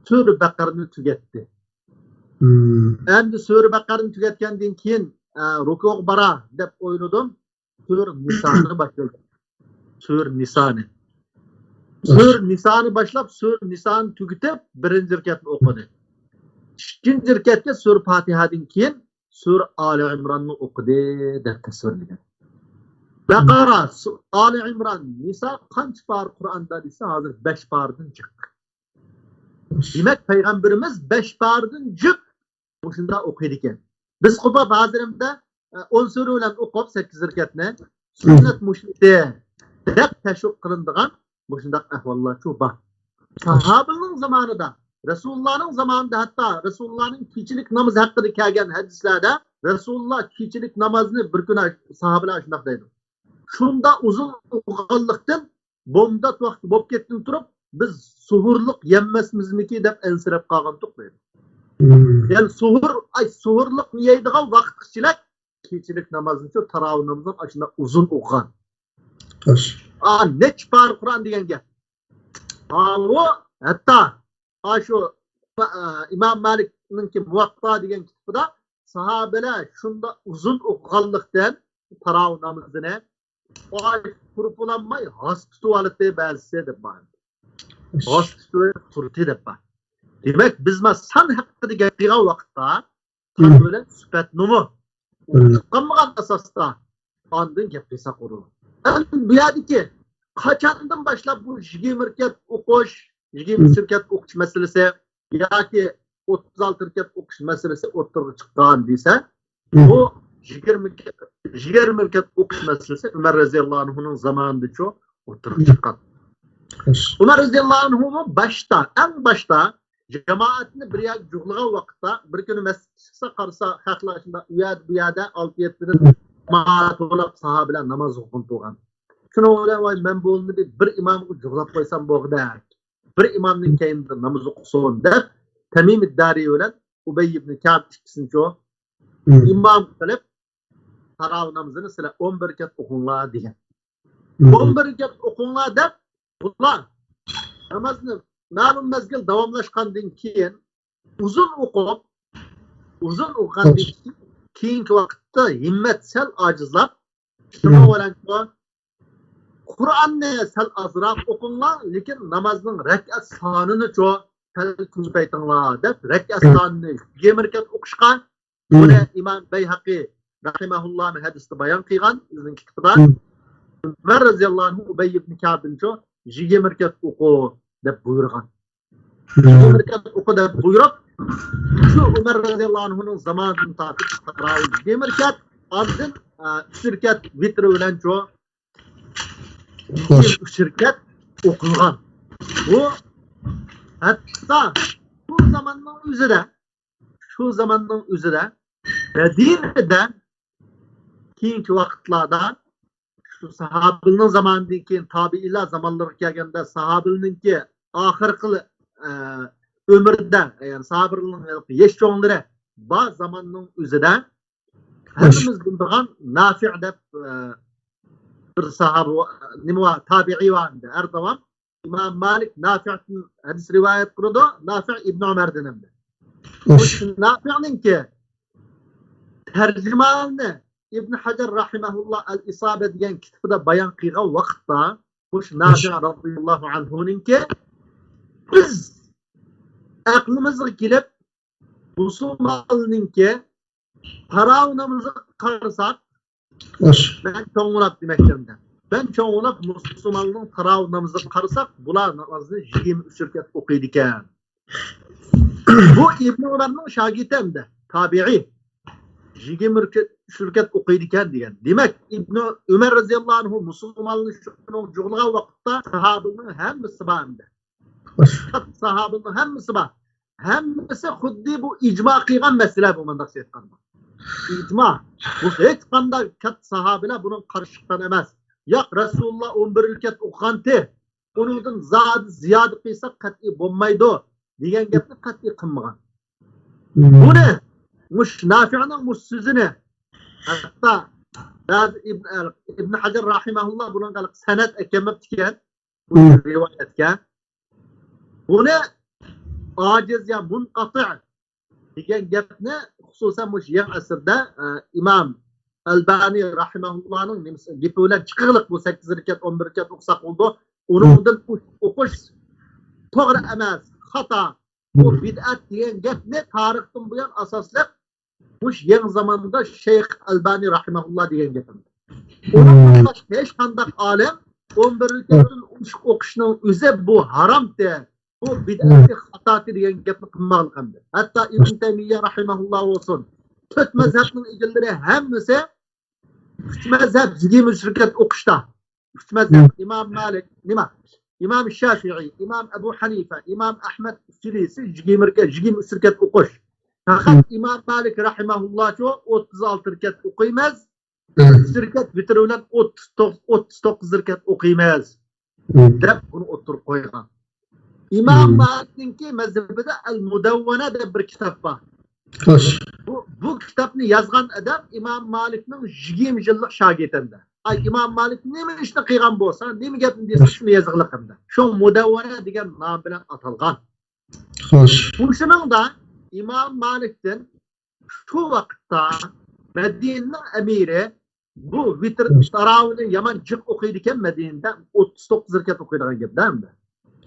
سۈرە بەقەرىنى تۈگەتتى. ئەمدى سۈرە بەقەرىنى تۈگەتكەندىن كېيىن، ئە، رۇكۇغا باراي دەپ ئويلىدىم. سۈرە نىسانى باشلىدى. سۈرە نىسانى. سۈرە نىسانى باشلاپ، سۈرە نىسانى تۈگىتىپ، بىرىنچى رەكەتنى ئوقۇدى. ئىككىنچى رەكەتكە سۈرە پاتىھەدىن كېيىن سۈرە ئالى ئىمراننى ئوقۇدى دەپ تەسۋىرلىگەن. بەقەرە، سۇ-، ئالى ئىمران، نىسا قانچە پارە قۇرئاندا دېسە، ھازىر بەش پارىدىن جىق. دېمەك، پەيغەمبىرىمىز بەش پارىدىن جىق مۇشۇنداق ئوقۇيدىكەن. بىز قوپۇپ ھازىرىمدا، ئە، ئون سۈرە بىلەن ئوقۇپ سەككىز رەكەتنى سۈننەت مۇشۇ دەپ تەشۋىق قىلىنىدىغان مۇشۇنداق ئەھۋاللارچۇ بار. ساھابىلەرنىڭ زامانىدا، رەسۇلۇللانىڭ زامانىدا، ھەتتا رەسۇلۇللانىڭ كېچىلىك نامىزى ھەققىدە كەلگەن ھەدىسلەردە رەسۇلۇللا كېچىلىك نامازنى بىر كۈنى ساھابىلەر شۇنداق دەيدۇ. شۇنداق ئۇزۇن ئوقۇغانلىقتىن، بومدات ۋاقتى بولۇپ كەتكىلى تۇرۇپ، بىز سۇھۇرلۇق يەممەسمىزمىكى دەپ ئەنسىرەپ قالغانتۇق دەيدۇ. يەنى سۇھۇر، ئاي، سۇھۇرلۇقنى يەيدىغان ۋاقىتقىچىلىك كېچىلىك نامازنىچۇ، تاراۋىھ نامىزىنى ئاشۇنداق ئۇزۇن ئوقۇغان. ئا، نەچچە پارە قۇرئان دېگەن گەپ. ئاۋۇ ھەتتا ئاشۇ، ئا، ئىمام مالىكنىڭكى مۇۋەتتا دېگەن كىتابىدا ساھابىلەر شۇنداق ئۇزۇن ئوقۇغانلىقتىن تاراۋىھ نامىزىنى ئاي، تۇرۇپ بولالماي ھاس تۇتۇۋالاتتى بەزىسى دەپ بار. ھاس تۇتۇپ تۇردى دەپ بار. دېمەك، بىز مانا سان ھەققىدە گەپ قىلغان ۋاقىتتا، سان بىلەن سۈپەتنىمۇ ئۇنتۇپ قالمىغان ئاساستا ئاندىن گەپ قىلساق بولىدۇ. ئەمدى بۇ يەردىكى قاچاندىن باشلاپ بۇ يىگىرمە رەكەت ئوقۇش، يىگىرمە ئۈچ رەكەت ئوقۇش مەسىلىسى ياكى ئوتتۇز ئالتە رەكەت ئوقۇش مەسىلىسى ئوتتۇرىغا چىققان دېسە، بۇ يىگىرمە، يىگىرمە رەكەت ئوقۇش مەسىلىسى ئۆمەر رەزىياللاھۇ ئەنھۇنىڭ زامانىدىچۇ ئوتتۇرىغا چىققان. ئۆمەر رەزىياللاھۇ ئەنھۇمۇ باشتا، ئەڭ باشتا جامائەتنى بىر يەرگە جۇغلىغان ۋاقىتتا، بىر كۈنى مەسچىتكە چىقسا، قارىسا، خەقلەر شۇنداق ئۇ يەردە، بۇ يەردە ئالتە يەتتىدىن جامائەت بولاپ ساھابىلەر ناماز ئوقۇغىنى تۇرغان. شۇنىڭ بىلەن، ۋاي، مەن بولمىدى، بىر ئىمامغا جۇغلاپ قويسام بولغۇدەك. بىر ئىمامنىڭ كەينىدە ناماز ئوقۇسۇن دەپ، تەمىم ئىددارى بىلەن ئۇبەي ئىبنى كەئب ئىككىسىنى ئىمام قىلىپ، تاراۋىھ نامىزىنى سىلەر ئون بىر رەكەت ئوقۇڭلار دېگەن. ئون بىر رەكەت ئوقۇڭلار دەپ، بۇلار نامازنى مەلۇم مەزگىل داۋاملاشقاندىن كېيىن ئۇزۇن ئوقۇپ، ئۇزۇن ئوقۇغاندىن كېيىن، كېيىنكى ۋاقىتتا ھىممەت سەل ئاجىزلاپ، شۇنىڭ بىلەن قۇرئاننى سەل ئازراق ئوقۇڭلار، لېكىن نامازنىڭ رەكئەت سانىنىچۇ سەل كۆپەيتىڭلار دەپ، رەكئەت سانىنى يىگىرمە رەكەت ئوقۇشقا، بۇنى ئىمام بەيھەقى رەھىمەھۇللاھنىڭ ھەدىسىدە بايان قىلغان، ئۆزىنىڭ كىتابىدا. ئۆمەر رەزىياللاھۇ ئەنھۇ ئۇبەي ئىبنى كەئبنىچۇ يىگىرمە رەكەت ئوقۇ دەپ بۇيرۇغان. يىگىرمە رەكەت ئوقۇ دەپ بۇيرۇپ، شۇ ئۆمەر رەزىياللاھۇ ئەنھۇنىڭ زامانىدىن تارتىپ تاراۋىھ يىگىرمە رەكەت، ئاندىن، ئە، ئۈچ رەكەت ۋىتر بىلەنچۇ ئۈچ رەكەت ئوقۇلغان. بۇ ھەتتا شۇ زاماننىڭ ئۆزىدە، شۇ زاماننىڭ ئۆزىدە مەدىنىدە كېيىنكى ۋاقىتلاردا شۇ ساھابىلىنىڭ زامانىدىن كېيىن تابىئىيلار زامانلىرىغا كەلگەندە، ساھابىلىنىڭكى ئاخىرقى، ئە، ئۆمرىدە، يەنى ساھابىلىنىڭ ياش چوڭلىرى بار زاماننىڭ ئۆزىدە ھەممىمىز بىلىدىغان نافىئ دەپ، ئە، بىر ساھابە، نېمە بار، تابىئىي بار ئىدى. ھەر داۋام ئىمام مالىك نافىئدىن ھەدىس رىۋايەت قىلىدۇ، نافىئ ئىبن ئۆمەردىن ئەمدى. مۇشۇ نافىئنىڭكى تەرجىمانى ئىبن ھەجەر رەھىمەھۇللا ئەل ئىسابە دېگەن كىتابىدا بايان قىلغان ۋاقىتتا، مۇشۇ نافىئ رەزىياللاھۇ ئەنھۇنىڭكى، بىز ئەقلىمىزگە كېلىپ، مۇسۇلماننىڭكى تاراۋىھ نامىزىغا قارىساق، مەن چوڭلاپ دېمەكچىمەن. مەن چوڭلاپ مۇسۇلماننىڭ تاراۋىھ نامىزىغا قارىساق، بۇلار نامازنى يىگىرمە ئۈچ رەكەت ئوقۇيدىكەن. بۇ ئىبن ئۆمەرنىڭ شاگىرتى ئەمدى، تابىئىي. يىگىرمە ئۈچ رەكەت ئوقۇيدىكەن دېگەن. دېمەك، ئىبن ئۆمەر رەزىياللاھۇ ئەنھۇ مۇسۇلماننى شۇنىڭ جۇغلىغان ۋاقىتتا ساھابىنىڭ ھەممىسى بار ئەمدى. ساھابىنىڭ ھەممىسى بار. ھەممىسى خۇددى بۇ ئىجما قىلغان مەسىلە بۇ، مۇنداق ئېيتقاندا. ئىجما. بۇ ھېچقانداق كاتتا ساھابىلەر بۇنىڭغا قارشى چىققان ئەمەس. ياق، رەسۇلۇللا ئون بىر رەكەت ئوقۇغانتى، ئۇنىڭدىن زادى زىيادە قىلساق قەتئىي بولمايدۇ دېگەن گەپنى قەتئىي قىلمىغان. بۇنى، مۇشۇ نافىئنىڭ مۇشۇ سۆزىنى ھەتتا بەزى ئىبن، ئىبن ھەجەر رەھىمەھۇللا بۇنىڭغا سەنەد ئەكەلمەپتىكەن. بۇ رىۋايەتكە. بۇنى ئاجىز يا مۇنقەتىئ دېگەن گەپنى، خۇسۇسەن، مۇشۇ يېڭى ئەسىردە، ئە، ئىمام ئەلبانى رەھىمەھۇللانىڭ نېمىسى، گېپى بىلەن چىقىغلىق، بۇ سەككىز رەكەت، ئون بىر رەكەت ئوقۇساق بولىدۇ، ئۇنىڭدىن ئوقۇش توغرا ئەمەس، خاتا، بۇ بىدئەت دېگەن گەپنى تارىختىن بۇيان ئاساسلىق مۇشۇ يېڭى زاماندا شەيخ ئەلبانى رەھىمەھۇللا دېگەن گەپ. ئۇنىڭدىن باشقا ھېچقانداق ئالىم ئون بىر رەكەتتىن ئوشۇق ئوقۇشنىڭ ئۆزى بۇ ھارامتى، بۇ بىدئەتتى، خاتاتى دېگەن گەپنى قىلماقلىق ئەمدى. ھەتتا ئىبن تەيمىيە رەھىمەھۇللا بولسۇن، تۆت مەزھەپنىڭ ئىگىلىرى ھەممىسى ئۈچ مەزھەپ يىگىرمە ئۈچ رەكەت ئوقۇشتا. ئۈچ مەزھەپ، ئىمام مالىك، نېمە؟ ئىمام شافىئىي، ئىمام ئەبۇ ھەنىفە، ئىمام ئەھمەد ئۈچىلىسى يىگىرمە رەكەت، يىگىرمە ئۈچ رەكەت ئوقۇش. پەقەت ئىمام مالىك رەھىمەھۇللاچۇ ئوتتۇز ئالتە رەكەت ئوقۇيمىز، ئۈچ رەكەت ۋىتىر بىلەن ئوتتۇز توققۇز، ئوتتۇز توققۇز رەكەت ئوقۇيمىز، دەپ بۇنى ئوتتۇرىغا قويغان. ئىمام مالىكنىڭكى مەزھىپىدە ئەل مۇدەۋۋەنە دەپ بىر كىتاب بار. خوش. بۇ، بۇ كىتابنى يازغان ئادەم ئىمام مالىكنىڭ يىگىرمە يىللىق شاگىرتى ئەمدى. ئاي، ئىمام مالىك نېمە ئىشنى قىلغان بولسا، نېمە گەپنى دېسە، شۇنى يېزىقلىق ئەمدى. شۇ مۇدەۋۋەنە دېگەن نام بىلەن ئاتالغان. خوش. مۇشۇنىڭدا ئىمام مالىكتىن شۇ ۋاقىتتا مەدىنىنىڭ ئەمىرى بۇ ۋىتىر تاراۋىنى يامان جىق ئوقۇيدىكەن مەدىنىدە، ئوتتۇز توققۇز رەكەت ئوقۇيدىغان گەپتە ئەمدى.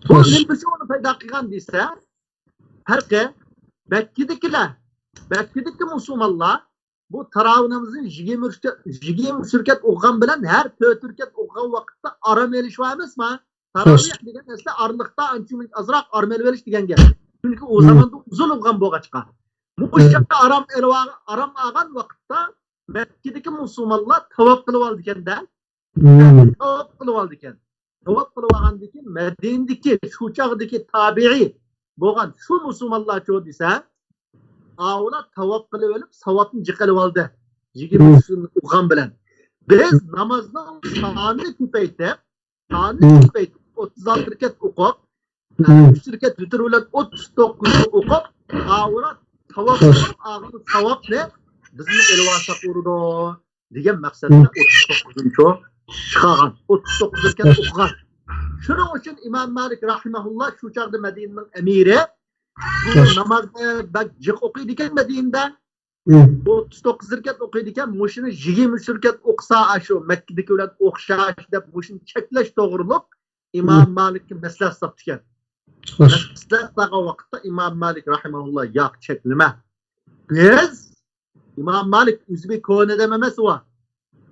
بۇ نېمە ئۈچۈن ئۇنى پەيدا قىلغان دېسە، پەرقى مەككىدىكىلەر، مەككىدىكى مۇسۇلمانلار بۇ تاراۋىھ نامىزىنى يىگىرمە ئۈچ، يىگىرمە ئۈچ رەكەت ئوقۇغان بىلەن ھەر تۆت رەكەت ئوقۇغان ۋاقىتتا ئارام ئېلىش بار ئەمەسمۇ؟ تاراۋىھ دېگەن ئەسلى ئارىلىقتا ئانچە مۇنچە ئازراق ئارام ئېلىۋېلىش دېگەن گەپ. چۈنكى ئۇ زاماندا ئۇزۇن بولغان بولغاچقا. مۇشۇ ئارام ئېلىۋال-، ئارام ئالغان ۋاقىتتا مەككىدىكى مۇسۇلمانلار تاۋاپ قىلىۋالىدىكەن-دە. تاۋاپ قىلىۋالىدىكەن. تاۋاپ قىلىۋالغاندىن كېيىن مەدىنىدىكى شۇ چاغدىكى تابىئىي بولغان شۇ مۇسۇلمانلارچۇ دېسە، ئاۋۇلار تاۋاپ قىلىۋېلىپ، ساۋابنى جىق ئېلىۋالدى. يىگىرمە ئۈچ ئوقۇغان بىلەن. بىز نامازنىڭ سانىنى كۆپەيتىپ، سانىنى كۆپەيتىپ، ئوتتۇز ئالتە رەكەت ئوقۇپ، ئۈچ رەكەت ۋىتىر بىلەن ئوتتۇز توققۇزنى ئوقۇپ، ئاۋۇلار تاۋاپ قىلىپ ئالغان ساۋابنى بىزمۇ ئېلىۋالساق بولىدۇ دېگەن مەقسەتتە ئوتتۇز توققۇزىنچى چىقارغان، ئوتتۇز توققۇز رەكەت ئوقۇغان. شۇنىڭ ئۈچۈن ئىمام مالىك رەھىمەھۇللا شۇ چاغدا مەدىنىنىڭ ئەمىرى، بۇ نامازنى بەك جىق ئوقۇيدىكەن مەدىنىدە. ئوتتۇز توققۇز رەكەت ئوقۇيدىكەن، مۇشۇنى يىگىرمە ئۈچ رەكەت ئوقۇسا، ئاشۇ مەككىدىكى بىلەن ئوخشاش دەپ، مۇشۇنى چەكلەش توغرۇلۇق ئىمام مالىككە مەسلىھەت ساپتىكەن. مەسلىھەت سالغان ۋاقىتتا ئىمام مالىك رەھىمەھۇللا، ياق، چەكلىمە. بىز، ئىمام مالىك ئۆزى بىر كونا ئادەم ئەمەس ئۇ.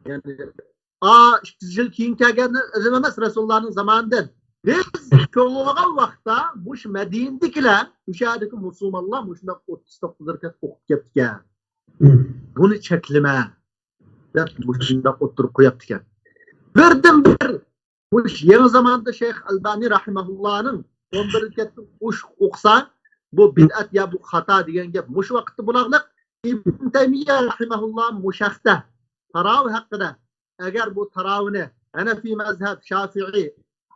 يەنى، ئا، ئىككى يۈز يىل كېيىن كەلگەن ئادەم ئەمەس رەسۇلۇللانىڭ زامانىدىن. بىز چوڭ بولغان ۋاقىتتا مۇشۇ مەدىنىدىكىلەر، ئۇ يەردىكى مۇسۇلمانلار مۇشۇنداق ئوتتۇز توققۇز رەكەت ئوقۇپ كەپتىكەن. بۇنى چەكلىمە دەپ مۇشۇنداق ئوتتۇرىغا قويۇپتىكەن. بىردىنبىر مۇشۇ يېڭى زاماندا شەيخ ئەلبانى رەھىمەھۇللانىڭ ئون بىر رەكەتتىن ئوشۇق ئوقۇسا، بۇ بىدئەت يا بۇ خاتا دېگەن گەپ مۇشۇ ۋاقىتتا بولاقلىق. ئىبن تەيمىيە رەھىمەھۇللا مۇشۇ ھەقتە، تاراۋىھ ھەققىدە، ئەگەر بۇ تاراۋىھنى ھەنەفىي مەزھەپ، شافىئىي،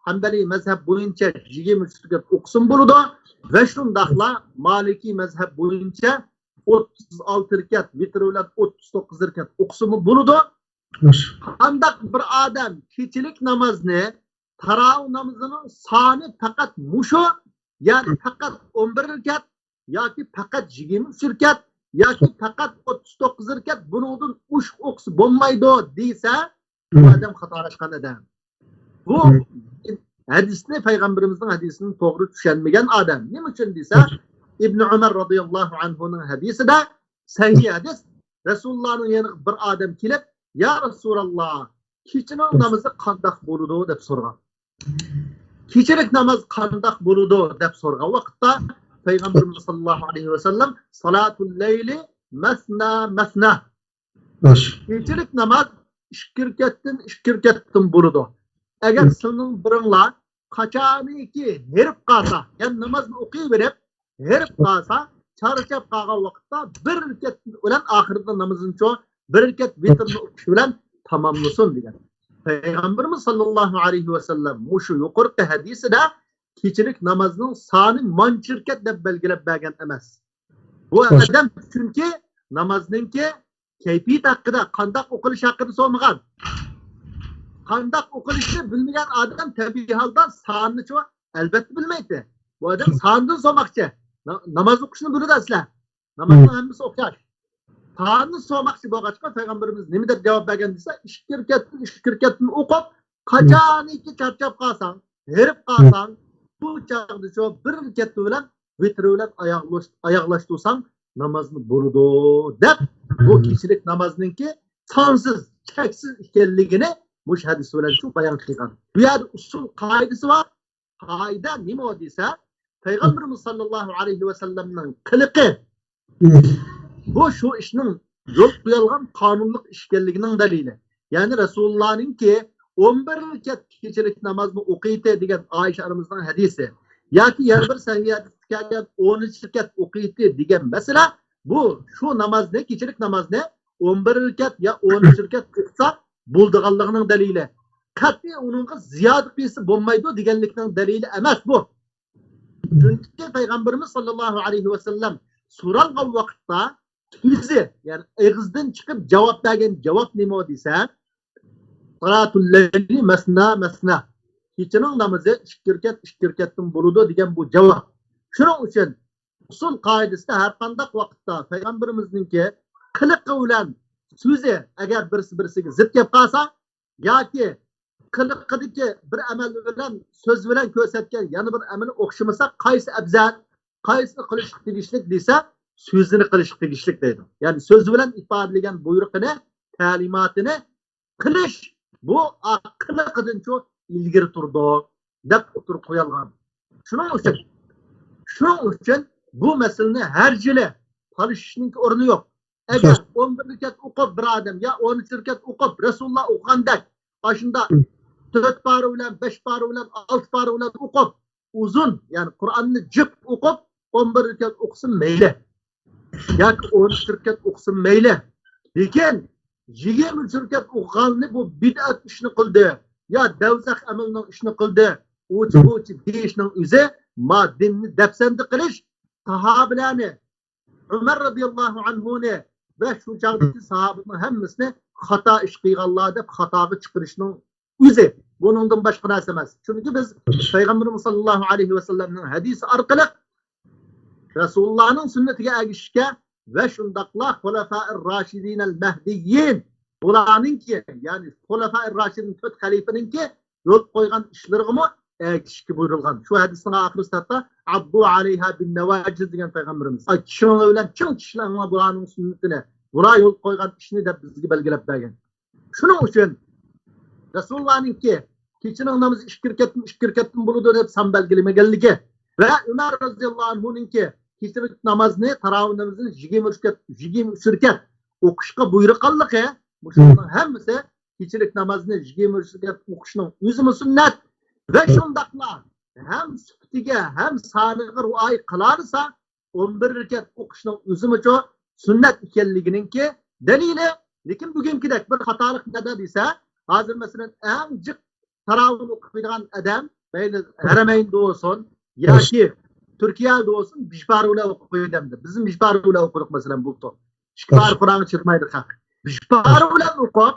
ھەمبەلىي مەزھەپ بويىچە يىگىرمە ئۈچ رەكەت ئوقۇسىمۇ بولىدۇ ۋە شۇنداقلا مالىكىي مەزھەپ بويىچە ئوتتۇز ئالتە رەكەت، ۋىتىر بىلەن ئوتتۇز توققۇز رەكەت ئوقۇسىمۇ بولىدۇ. قانداق بىر ئادەم كېچىلىك نامازنى، تاراۋىھ نامىزىنىڭ سانى پەقەت مۇشۇ، يەنى پەقەت ئون بىر رەكەت ياكى پەقەت يىگىرمە ئۈچ رەكەت ياكى پەقەت ئوتتۇز توققۇز رەكەت، بۇنىڭدىن ئوشۇق ئوقۇسا بولمايدۇ دېسە، بۇ ئادەم خاتالاشقان ئادەم. بۇ ھەدىسنى، پەيغەمبىرىمىزنىڭ ھەدىسىنى توغرا چۈشەنمىگەن ئادەم. نېمە ئۈچۈن دېسە، ئىبنى ئۆمەر رازىياللاھۇ ئەنھۇنىڭ ھەدىسىدە، سەھىھ ھەدىس، رەسۇلۇللانىڭ يېنىغا بىر ئادەم كېلىپ، يا رەسۇلاللا، كېچىنىڭ نامىزى قانداق بولىدۇ دەپ سورىغان. كېچىلىك ناماز قانداق بولىدۇ دەپ سورىغان ۋاقىتتا، پەيغەمبىرىمىز ساللاللاھۇ ئەلەيھى ۋەسەللەم، سالاتۇل لەيلى مەسنا مەسنا. كېچىلىك ناماز ئىككى رەكەتتىن، ئىككى رەكەتتىن بولىدۇ. ئەگەر سىلىنىڭ بىرىڭلار قاچانكى ھېرىپ قالسا، يەنى نامازنى ئوقۇيۋېرىپ، ھېرىپ قالسا، چارچاپ قالغان ۋاقىتتا بىر رەكەت بىلەن ئاخىرىدا نامىزىنى چو-، بىر رەكەت ۋىتىرنى ئوقۇش بىلەن تاماملىسۇن دېگەن. پەيغەمبىرىمىز ساللاللاھۇ ئەلەيھى ۋەسەللەم مۇشۇ يۇقىرىقى ھەدىسىدە كېچىلىك نامازنىڭ سانى مانچە رەكەت دەپ بەلگىلەپ بەرگەن ئەمەس. بۇ ئادەم چۈنكى نامازنىڭكى كەيپىيىتى ھەققىدە، قانداق ئوقۇلۇشى ھەققىدە سورىمىغان. قانداق ئوقۇلۇشىنى بىلمىگەن ئادەم تەبىئىي ھالدا سانىنىچۇ ئەلۋەتتە بىلمەيتتى. بۇ ئادەم ساندىن سورىماقچى. نا-، ناماز ئوقۇشنى بىلىدۇ ئەسلى. نامازنىڭ ھەممىسى ئوخشاش. سانىنى سورىماقچى بولغاچقا، پەيغەمبىرىمىز نېمە دەپ جاۋاب بەرگەن دېسە، ئىككى رەكەتتىن، ئىككى رەكەتتىن ئوقۇپ، قاچانكى چارچاپ قالساڭ، ھېرىپ قالساڭ، بۇ چاغدىچۇ بىر رەكەت بىلەن ۋىتىر بىلەن ئاياغلاش-، ئاياغلاشتۇرساڭ نامازنى بولىدۇ دەپ، بۇ كېچىلىك نامازنىڭكى سانسىز چەكسىز ئىكەنلىكىنى مۇشۇ ھەدىس بىلەن شۇ بايان قىلغان. بۇ يەردە ئۇسۇل قائىدىسى بار. قائىدە نېمە دېسە، پەيغەمبىرىمىز ساللاللاھۇ ئەلەيھى ۋەسەللەمنىڭ قىلىقى، بۇ شۇ ئىشنىڭ يول قويۇلغان قانۇنلۇق ئىش ئىكەنلىكىنىڭ دەلىلى. يەنى رەسۇلۇللانىڭكى ئون بىر رەكەت كېچىلىك نامازنى ئوقۇيتتى دېگەن ئائىشە ئانىمىزنىڭ ھەدىسى ياكى يەنە بىر سەھىھ ھەدىستە كەلگەن ئون ئۈچ رەكەت ئوقۇيتتى دېگەن مەسىلە، بۇ شۇ نامازنى، كېچىلىك نامازنى ئون بىر رەكەت يا ئون ئۈچ رەكەت ئوقۇسا بولىدىغانلىقىنىڭ دەلىلى. قەتئىي ئۇنىڭغا زىيادە قىلسا بولمايدۇ دېگەنلىكنىڭ دەلىلى ئەمەس بۇ. چۈنكى پەيغەمبىرىمىز ساللاللاھۇ ئەلەيھى ۋەسەللەم سورالغان ۋاقىتتا ئۆزى، يەنى ئېغىزدىن چىقىپ جاۋاب بەرگەن جاۋاب نېمە دېسە، «سالاتۇل لەيلى مەسنا مەسنا.» كېچىنىڭ نامىزى ئىككى رەكەت، ئىككى رەكەتتىن بولىدۇ دېگەن بۇ جاۋاب. شۇنىڭ ئۈچۈن ئۇسۇل قائىدىسىدە ھەر قانداق ۋاقىتتا پەيغەمبىرىمىزنىڭكى قىلىقى بىلەن سۆزى ئەگەر بىرسى بىرسىگە زىت كەپ قالسا، ياكى قىلىقىدىكى بىر ئەمەل بىلەن سۆز بىلەن كۆرسەتكەن يەنە بىر ئەمىلى ئوخشىمىسا، قايسى ئەۋزەل، قايسىنى قىلىشقا تېگىشلىك دېسە، سۆزىنى قىلىشقا تېگىشلىك دەيدۇ. يەنى سۆزى بىلەن ئىپادىلىگەن بۇيرۇقىنى، تەلىماتىنى قىلىش، بۇ قىلىقىدىنچۇ ئىلگىرى تۇرىدۇ دەپ ئوتتۇرىغا قويۇلغان. شۇنىڭ ئۈچۈن، شۇنىڭ ئۈچۈن بۇ مەسىلىنى ھەر يىلى تالىشىشنىڭ ئورنى يوق. ئەگەر ئون بىر رەكەت ئوقۇپ بىر ئادەم يا ئون ئۈچ رەكەت ئوقۇپ، رەسۇلۇللا ئوقۇغاندەك، ئاشۇنداق تۆت پارە بىلەن، بەش پارە بىلەن، ئالتە پارە بىلەن ئوقۇپ، ئۇزۇن، يەنى قۇرئاننى جىق ئوقۇپ، ئون بىر رەكەت ئوقۇسا مەيلى. ياكى ئون ئۈچ رەكەت ئوقۇسا مەيلى. لېكىن يىگىرمە ئۈچ رەكەت ئوقۇغاننى بۇ بىدئەت ئىشنى قىلدى، يا دەۋزەخ ئەمەلنىڭ ئىشىنى قىلدى، ئۇچى بۇچى دېيىشنىڭ ئۆزى ما دىننى دەپسەندە قىلىش، ساھابىلەرنى، ئۆمەر رەزىياللاھۇ ئەنھۇنى ۋە شۇ چاغدىكى ساھابىنىڭ ھەممىسىنى خاتا ئىش قىلغانلار دەپ خاتاغا چىقىرىشنىڭ ئۆزى. بۇنىڭدىن باشقا نەرسە ئەمەس. چۈنكى بىز پەيغەمبىرىمىز ساللاللاھۇ ئەلەيھى ۋەسەللەمنىڭ ھەدىسى ئارقىلىق رەسۇلۇللانىڭ سۈننىتىگە ئەگىشىشكە ۋە شۇنداقلا خۇلەفائىر راشىدىنەل مەھدىيين، بۇلارنىڭكى، يەنى خۇلەفائىر راشىدىن، تۆت خەلىپىنىڭكى يول قويغان ئىشلىرىغىمۇ ئەگىشىشكە بۇيرۇلغان. شۇ ھەدىسنىڭ ئاخىرىسىدا ھەتتا «ئابدۇ ئەلەيھا بىن نەۋاجىز» دېگەن پەيغەمبىرىمىز. ئاي، چىشىڭلار بىلەن چىڭ چىشلەڭلار بۇلارنىڭ سۈننىتىنى، بۇلار يول قويغان ئىشنى دەپ بىزگە بەلگىلەپ بەرگەن. شۇنىڭ ئۈچۈن رەسۇلۇللانىڭكى كېچىنىڭ نامىزى ئىككى رەكەتتىن، ئىككى رەكەتتىن بولىدۇ دەپ سان بەلگىلىمىگەنلىكى ۋە ئۆمەر رەزىياللاھۇ ئەنھۇنىڭكى كېچىلىك نامازنى، تاراۋىھ نامىزىنى يىگىرمە رەكەت، يىگىرمە ئۈچ رەكەت ئوقۇشقا بۇيرۇققانلىقى، مۇشۇلارنىڭ ھەممىسى كېچىلىك نامازنى يىگىرمە ئۈچ رەكەت ئوقۇشنىڭ ئۆزىمۇ سۈننەت ۋە شۇنداقلا ھەم سۈپىتىگە، ھەم سانىغا رىئايە قىلالىسا، ئون بىر رەكەت ئوقۇشنىڭ ئۆزىمۇچۇ سۈننەت ئىكەنلىكىنىڭكى دەلىلى. لېكىن بۈگۈنكىدەك بىر خاتالىق نەدە دېسە، ھازىر مەسىلەن، ئەڭ جىق تاراۋىھ ئوقۇيدىغان ئادەم، مەيلى ھەرەمەيندا بولسۇن ياكى تۈركىيەدە بولسۇن، بىش پارە بىلەن ئوقۇيدۇ ئەمدى. بىزمۇ بىش پارە بىلەن ئوقۇدۇق، مەسىلەن، بۇلتۇر. ئىككى پارە قۇرئانغا چىدىمايدۇ خەق. بىش پارە بىلەن ئوقۇپ،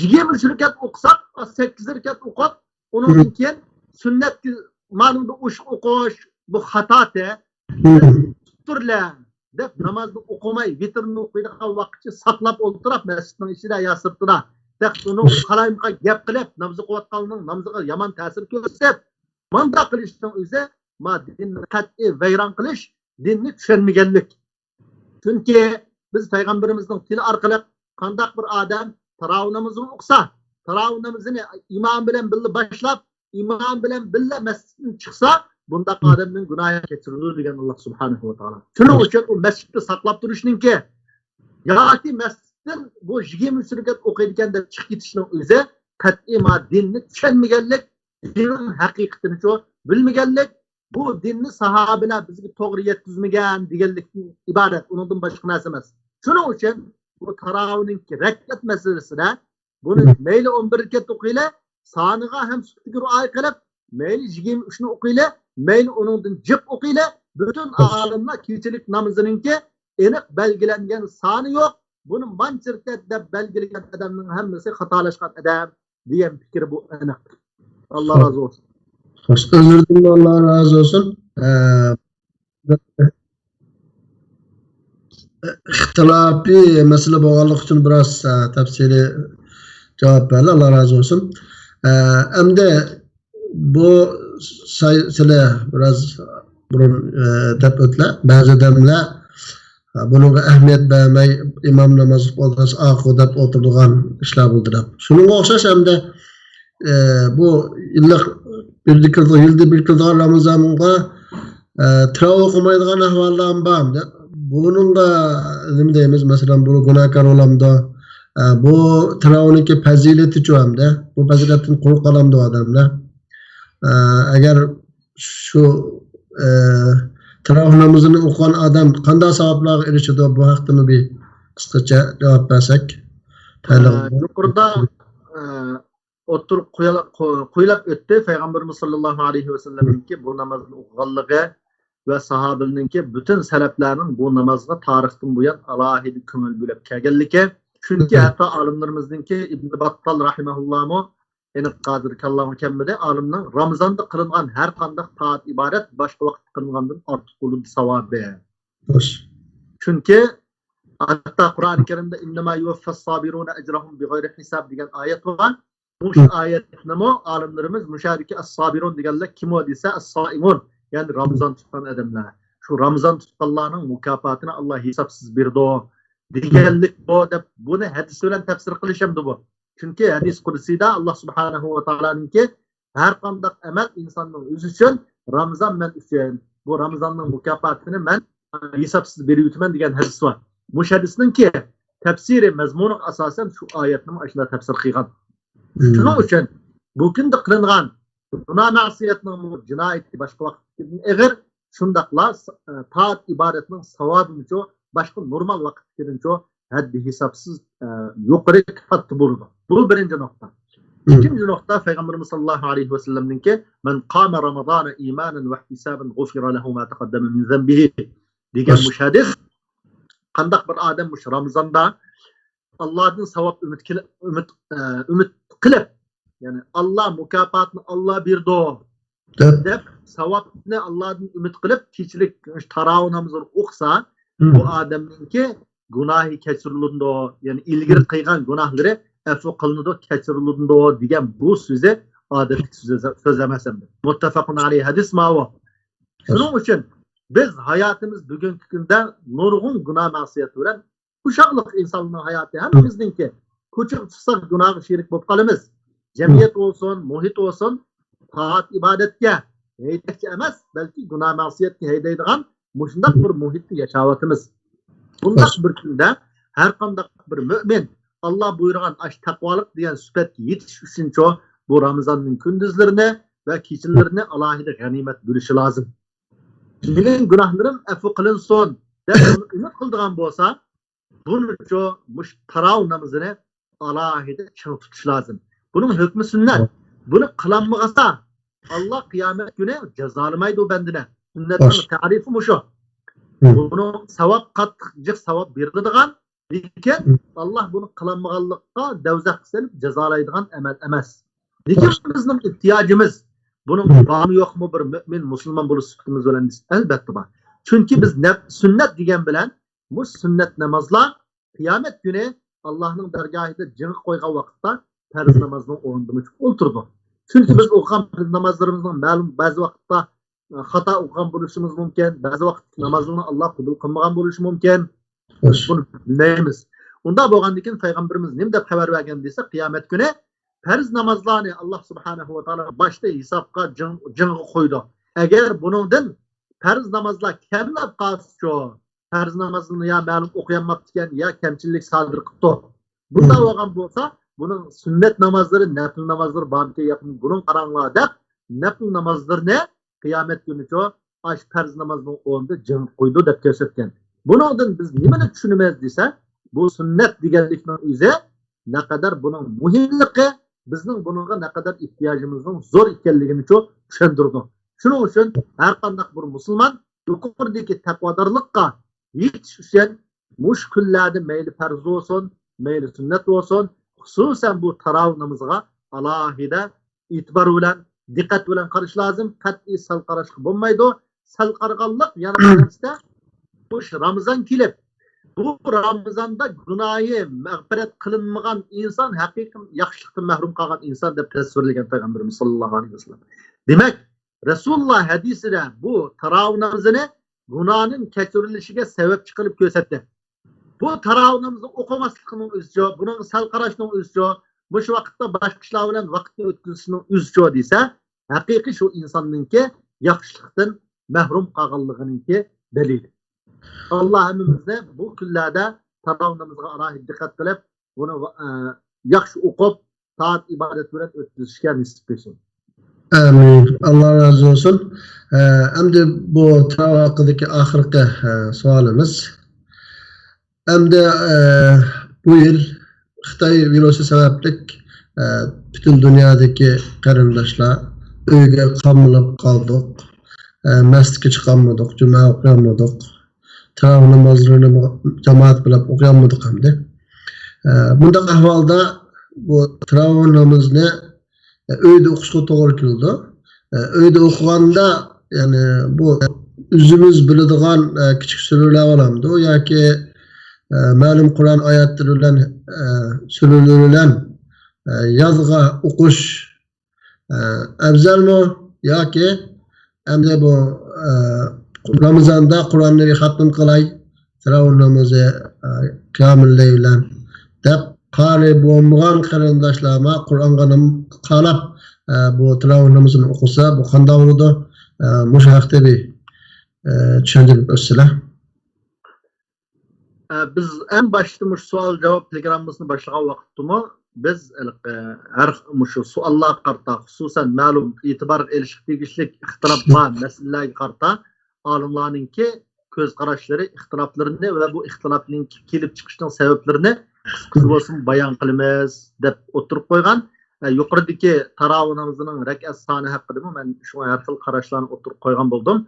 يىگىرمە ئۈچ رەكەت ئوقۇساق، سەككىز رەكەت ئوقۇپ، ئۇنىڭدىن كېيىن سۈننەتكە مانىڭدا ئوشۇق ئوقۇش، بۇ خاتاتە. تۇرلە دەپ نامازنى ئوقۇماي، ۋىتىرنى ئوقۇيدىغان ۋاقىتچە ساقلاپ ئولتۇراپ، مەسچىتنىڭ ئىچىدە يا سىرتىدا، تېخى ئۇنىڭ قالايمىقان گەپ قىلىپ، ناماز ئوقۇۋاتقاننىڭ نامىزىغا يامان تەسىر كۆرسىتىپ، مانداق قىلىشنىڭ ئۆزى ما دىننى قەتئىي ۋەيران قىلىش، دىننى چۈشەنمىگەنلىك. چۈنكى بىز پەيغەمبىرىمىزنىڭ تىلى ئارقىلىق، قانداق بىر ئادەم تاراۋىھ نامىزىنى ئوقۇسا، تاراۋىھ نامىزىنى ئىمام بىلەن بىللە باشلاپ، ئىمام بىلەن بىللە مەسچىتتىن چىقسا، بۇنداق ئادەمنىڭ گۇناھى كەچۈرۈلىدۇ دېگەن ئاللا سۇبھانەھۇ ۋە تائالا. شۇنىڭ ئۈچۈن ئۇ مەسچىتتە ساقلاپ تۇرۇشنىڭكى ياكى مەسچىتتىن بۇ يىگىرمە ئۈچ رەكەت ئوقۇيدىكەن دەپ چىقىپ كېتىشنىڭ ئۆزى قەتئىي ما دىننى چۈشەنمىگەنلىك، دىننىڭ ھەقىقىتىنىچۇ بىلمىگەنلىك، بۇ دىننى ساھابىلەر بىزگە توغرا يەتكۈزمىگەن دېگەنلىكتىن ئىبارەت، ئۇنىڭدىن باشقا نەرسە ئەمەس. شۇنىڭ ئۈچۈن بۇ تاراۋىھنىڭكى رەكەت مەسىلىسىدە بۇنى مەيلى ئون بىر رەكەت ئوقۇيلى، سانىغا ھەم سۈپىتىگە رىئايە قىلىپ، مەيلى يىگىرمە ئۈچنى ئوقۇيلى، مەيلى ئۇنىڭدىن جىق ئوقۇيلى، پۈتۈن ئالىملار كېچىلىك نامىزىنىڭكى ئېنىق بەلگىلەنگەن سانى يوق، بۇنى مانچە رەكەت دەپ بەلگىلىگەن ئادەمنىڭ ھەممىسى خاتالاشقان ئادەم دېگەن پىكىر بۇ ئېنىق. ئاللا رازى بولسۇن. خوش، ئۆزلىرىدىن ئاللا رازى بولسۇن. ئە، ئىختىلاپىي مەسىلە بولغانلىقى ئۈچۈن بىراز، ئە، تەپسىلىي جاۋاب بەردى. ئاللا رازى بولسۇن. ئە، ئەمدى بۇ ساي-، سىلە بىراز بۇرۇن، ئە، دەپ ئۆتلە. بەزى ئادەملەر بۇنىڭغا ئەھمىيەت بەرمەي، ئىمام ناماز ئوقۇۋاتقاچ ئاقۇ دەپ ئولتۇرىدىغان ئىشلار بولدى دەپ. شۇنىڭغا ئوخشاش ھەمدە، ئە، بۇ يىللىق بىردە كىرىدىغان، يىلدا بىر كىرىدىغان رامىزانغا، ئە، تىراۋىھ ئوقۇمايدىغان ئەھۋاللار ھەم بار. بۇنىڭغا نېمە دەيمىز؟ مەسىلەن، بۇ گۇناھكار بولامدۇ؟ ئە، بۇ تىراۋىھنىڭكى پەزىلىتىچۇ ھەمدە؟ بۇ پەزىلەتتىن قۇرۇق قالامدۇ ئادەملەر؟ ئە، ئەگەر شۇ، ئە، تىراۋىھ نامىزىنى ئوقۇغان ئادەم قانداق ساۋابلارغا ئېرىشىدۇ؟ بۇ ھەقتىمۇ بىر قىسقىچە جاۋاب بەرسەك. ئە، يۇقىرىدا، ئە، ئوتتۇرىغا قويۇلۇپ ئۆتتى. پەيغەمبىرىمىز ساللاللاھۇ ئەلەيھى ۋەسەللەمنىڭكى بۇ نامازنى ئوقۇغانلىقى ۋە ساھابىلەرنىڭكى، پۈتۈن سەلەپلەرنىڭ بۇ نامازغا تارىختىن بۇيان ئالاھىدە كۆڭۈل بۆلۈپ كەلگەنلىكى. چۈنكى ھەتتا ئالىملىرىمىزنىڭكى، ئىبن باتتال رەھىمەھۇللاھمۇ، ئېنىق قادىر كاللامغا كەلمىدى، ئالىمنىڭ رامىزاندا قىلىنغان ھەر قانداق تائەت ئىبادەت باشقا ۋاقىتتا قىلىنغاندىن ئارتۇق بولىدۇ ساۋابى. چۈنكى ھەتتا قۇرئان كەرىمدە «ئىننەما يۇۋەففەس سابىرۇنە ئەجرەھۇم بىغەيرى ھىساب» دېگەن ئايەت بار. مۇشۇ ئايەتنىمۇ ئالىملىرىمىز، مۇشۇ يەردىكى ئەس-سابىرۇن دېگەنلەر كىم ئۇ دېسە، ئەس-سائىمۇن، يەنى رامىزان تۇتقان ئادەملەر. شۇ رامىزان تۇتقانلارنىڭ مۇكاپاتىنى ئاللا ھېسابسىز بېرىدۇ دېگەنلىك بۇ دەپ، بۇنى ھەدىس بىلەن تەپسىر قىلىش ھەمدە بۇ. چۈنكى ھەدىس قۇدسىيدا ئاللا سۇبھانەھۇ ۋە تائالانىڭكى، ھەر قانداق ئەمەل ئىنساننىڭ ئۆزى ئۈچۈن، رامىزان مەن ئۈچۈن، بۇ رامىزاننىڭ مۇكاپاتىنى مەن ھېسابسىز بېرىۋېتىمەن دېگەن ھەدىس بار. مۇشۇ ھەدىسنىڭكى تەپسىرى مەزمۇنىغا ئاساسەن شۇ ئايەتنىمۇ ئاشۇنداق تەپسىر قىلغان. شۇنىڭ ئۈچۈن بۇ كۈندە قىلىنغان گۇناھ مەسىيەتنىڭمۇ جىنايىتى باشقا ۋاقىتتىكىدىن ئېغىر، شۇنداقلا، ئە، تائەت ئىبادەتنىڭ ساۋابىمۇچۇ باشقا نورمال ۋاقىتتىكىدىنچۇ ھەددى ھېسابسىز، ئە، يۇقىرى كاتتا بولىدۇ. بۇ بىرىنچى نۇقتا. ئىككىنچى نۇقتا، پەيغەمبىرىمىز ساللاللاھۇ ئەلەيھى ۋەسەللەمنىڭكى، «مەن قامە رامازانە ئىمانەن ۋەھتىسابەن غۇفىرە لەھۇ ما تەقەددەمە مىن زەنبىھى» دېگەن مۇشۇ ھەدىس. قانداق بىر ئادەم مۇشۇ رامىزاندا ئاللادىن ساۋاب ئۈمىد كىلىپ، ئۈمىد، ئە، ئۈمىد قىلىپ، يەنى ئاللا مۇكاپاتنى ئاللا بېرىدۇ دەپ، ساۋابنى ئاللادىن ئۈمىد قىلىپ، كېچىلىك تاراۋىھ نامىزىنى ئوقۇسا، بۇ ئادەمنىڭكى گۇناھى كەچۈرۈلىدۇ، يەنى ئىلگىرى قىلغان گۇناھلىرى ئەپۇ قىلىنىدۇ، كەچۈرۈلىدۇ دېگەن بۇ سۆزى ئادەتتىكى سۆز، سۆز ئەمەس ئەمدى. مۇتتەپەقۇن ئەلەيھى ھەدىس ماۋۇ. شۇنىڭ ئۈچۈن بىز ھاياتىمىز بۈگۈنكى كۈندە نۇرغۇن گۇناھ مەسىيەت بىلەن ئۇششاقلىق ئىنساننىڭ ھاياتى ھەممىمىزنىڭكى. كوچىغا چىقساق گۇناھقا شېرىك بولۇپ قالىمىز. جەمئىيەت بولسۇن، مۇھىت بولسۇن، تائەت ئىبادەتكە ھەيدەكچى ئەمەس، بەلكى گۇناھ مەسىيەتكە ھەيدەيدىغان مۇشۇنداق بىر مۇھىتتا ياشاۋاتىمىز. بۇنداق بىر كۈندە ھەر قانداق بىر مۆمىن ئاللا بۇيرۇغان ئاشۇ تەقۋالىق دېگەن سۈپەتكە يېتىش ئۈچۈنچۇ بۇ رامىزاننىڭ كۈندۈزلىرىنى ۋە كېچىلىرىنى ئالاھىدە غەنىيمەت بىلىشى لازىم. مېنىڭ گۇناھلىرىم ئەپۇ قىلىنسۇن دەپ ئۇنى ئۈمىد قىلىدىغان بولسا، بۇنىچۇ مۇشۇ تاراۋىھ نامىزىنى ئالاھىدە چىڭ تۇتۇش لازىم. بۇنىڭ ھۆكمى سۈننەت. بۇنى قىلالمىغانسا، ئاللا قىيامەت كۈنى جازالىمايدۇ بەندىنى. سۈننەتنىڭ تەرىپى مۇشۇ. بۇنىڭ ساۋاب، قاتتىق جىق ساۋاب بېرىلىدىغان، لېكىن ئاللا بۇنى قىلالمىغانلىققا دەۋزەخكە سېلىپ جازالايدىغان ئەمەل ئەمەس. لېكىن بىزنىڭ ئېھتىياجىمىز، بۇنىڭ بارمۇ يوقمۇ بىر مۆمىن مۇسۇلمان بولۇش سۈپىتىمىز بىلەن دېسە، ئەلبەتتە بار. چۈنكى بىز نەپ-، سۈننەت دېگەن بىلەن مۇشۇ سۈننەت نامازلار قىيامەت كۈنى ئاللانىڭ دەرگاھىدا جىڭغا قويغان ۋاقىتتا پەرز نامازنىڭ ئورنىدا ئولتۇرىدۇ. چۈنكى بىز ئوقۇغان پەرز نامازلىرىمىزنىڭ مەلۇم بەزى ۋاقىتتا، ئە، خاتا ئوقۇغان بولۇشىمىز مۇمكىن، بەزى ۋاقىتتا نامازلارنى ئاللا قوبۇل قىلمىغان بولۇشى مۇمكىن. بۇنى بىلمەيمىز. ئۇنداق بولغاندىن كېيىن پەيغەمبىرىمىز نېمە دەپ خەۋەر بەرگەن دېسە، قىيامەت كۈنى پەرز نامازلارنى ئاللا سۇبھانەھۇ ۋە تائالا باشتا ھېسابقا جىڭ-، جىڭغا قويىدۇ. ئەگەر بۇنىڭدىن پەرز نامازلار كەملەپ قالسىچۇ، پەرز نامازنى يا مەلۇم ئوقۇيالماپتىكەن، يا كەمچىللىك سادىر قىپتۇ. بۇنداق بولغان بولسا، بۇنىڭ سۈننەت نامازلىرى، نەپىل نامازلىرى بارمىكىن، ياقىنى بۇنىڭ قاراڭلار دەپ، نەپىل نامازلىرىنى قىيامەت كۈنىچۇ ئاشۇ پەرز نامازنىڭ ئورنىدا جىڭ قويىدۇ دەپ كۆرسەتكەن. بۇنىڭدىن بىز نېمىنى چۈشىنىمىز دېسە، بۇ سۈننەت دېگەنلىكنىڭ ئۆزى نەقەدەر بۇنىڭ مۇھىملىقى، بىزنىڭ بۇنىڭغا نەقەدەر ئېھتىياجىمىزنىڭ زور ئىكەنلىكىنىچۇ چۈشەندۈرىدۇ. شۇنىڭ ئۈچۈن ھەر قانداق بىر مۇسۇلمان يۇقىرىدىكى تەقۋادارلىققا يېتىش ئۈچۈن مۇشۇ كۈنلەردە مەيلى پەرز بولسۇن، مەيلى سۈننەت بولسۇن، خۇسۇسەن بۇ تاراۋىھ نامىزىغا ئالاھىدە ئېتىبار بىلەن، دىققەت بىلەن قارىشى لازىم. قەتئىي سەل قاراشقا بولمايدۇ. سەل قارىغانلىق يەنە قارىسىدا، مۇشۇ رامىزان كېلىپ، بۇ رامىزاندا گۇناھى مەغپىرەت قىلىنمىغان ئىنسان ھەقىقىي ياخشىلىقتىن مەھرۇم قالغان ئىنسان دەپ تەسۋىرلىگەن پەيغەمبىرىمىز ساللاللاھۇ ئەلەيھى ۋەسەللەم. دېمەك، رەسۇلۇللا ھەدىسىدە بۇ تاراۋىھ نامىزىنى گۇناھنىڭ كەچۈرۈلۈشىگە سەۋەبچى قىلىپ كۆرسەتتى. بۇ تاراۋىھ نامىزىنى ئوقۇماسلىقنىڭ ئۆزىچۇ، بۇنىڭغا سەل قاراشنىڭ ئۆزىچۇ، مۇشۇ ۋاقىتتا باشقا ئىشلار بىلەن ۋاقىتنى ئۆتكۈزۈشنىڭ ئۆزىچۇ دېسە، ھەقىقىي شۇ ئىنساننىڭكى ياخشىلىقتىن مەھرۇم قالغانلىقىنىڭكى دەلىلى. ئاللا ھەممىمىزنى بۇ كۈنلەردە تاراۋىھ نامىزىغا ئالاھىدە دىققەت قىلىپ، بۇنى، ئە، ياخشى ئوقۇپ، تائەت ئىبادەت بىلەن ئۆتكۈزۈشكە نېسىپ قىلسۇن. ئامىن. ئاللا رازى بولسۇن. ئە، ئەمدى بۇ تاراۋىھ ھەققىدىكى ئاخىرقى، ئە، سوئالىمىز. ئەمدى، ئە، بۇ يىل خىتاي ۋىرۇسى سەۋەبلىك، ئە، پۈتۈن دۇنيادىكى قېرىنداشلار ئۆيگە قامىلىپ قالدۇق. ئە، مەسچىتكە چىقالمىدۇق، جۈمە ئوقۇيالمىدۇق. تاراۋىھ نامازلىرىنى جامائەت بىلەن ئوقۇيالمىدۇق ئەمدى. ئە، بۇنداق ئەھۋالدا بۇ تاراۋىھ نامىزىنى، ئە، ئۆيدە ئوقۇشقا توغرا كېلىدۇ. ئە، ئۆيدە ئوقۇغاندا، يەنى بۇ ئۆزىمىز بىلىدىغان، ئە، كىچىك سۈرىلەر بولامدۇ ياكى، ئە، مەلۇم قۇرئان ئايەتلىرى بىلەن، ئە، سۈرىلەر بىلەن، ئە، يازغا ئوقۇش، ئە، ئەۋزەلمۇ ياكى ئەمدى بۇ، ئە، رامىزاندا قۇرئاننى بىر خاتىم قىلاي، تاراۋىھ نامىزى، ئە، قىيامۇللەيل بىلەن دەپ قارى بولمىغان قېرىنداشلارمۇ قۇرئانغا نام-، قاراپ، ئە، بۇ تاراۋىھ نامىزىنى ئوقۇسا، بۇ قانداق بولىدۇ؟ ئە، مۇشۇ ھەقتە بىر، ئە، چۈشەندۈرۈپ ئۆتسىلە. ئە، بىز ئەڭ باشتا مۇشۇ سوئال جاۋاب پروگراممىسىنى باشلىغان ۋاقىتتىمۇ بىز ھېلىقى ھەر مۇشۇ سوئاللارغا قارىتا، خۇسۇسەن مەلۇم ئېتىبارغا ئېلىشقا تېگىشلىك ئىختىلاپ بار مەسىلىلەرگە قارىتا ئالىملارنىڭكى كۆز قاراشلىرى، ئىختىلاپلىرىنى ۋە بۇ ئىختىلاپنىڭ كېلىپ چىقىشىنىڭ سەۋەبلىرىنى قىسقىچە بولسىمۇ بايان قىلىمىز دەپ ئوتتۇرىغا قويغان. ئە، يۇقىرىدىكى تاراۋىھ نامىزىنىڭ رەكئەت سانى ھەققىدىمۇ مەن شۇڭا ھەر خىل قاراشلارنى ئوتتۇرىغا قويغان بولدۇم.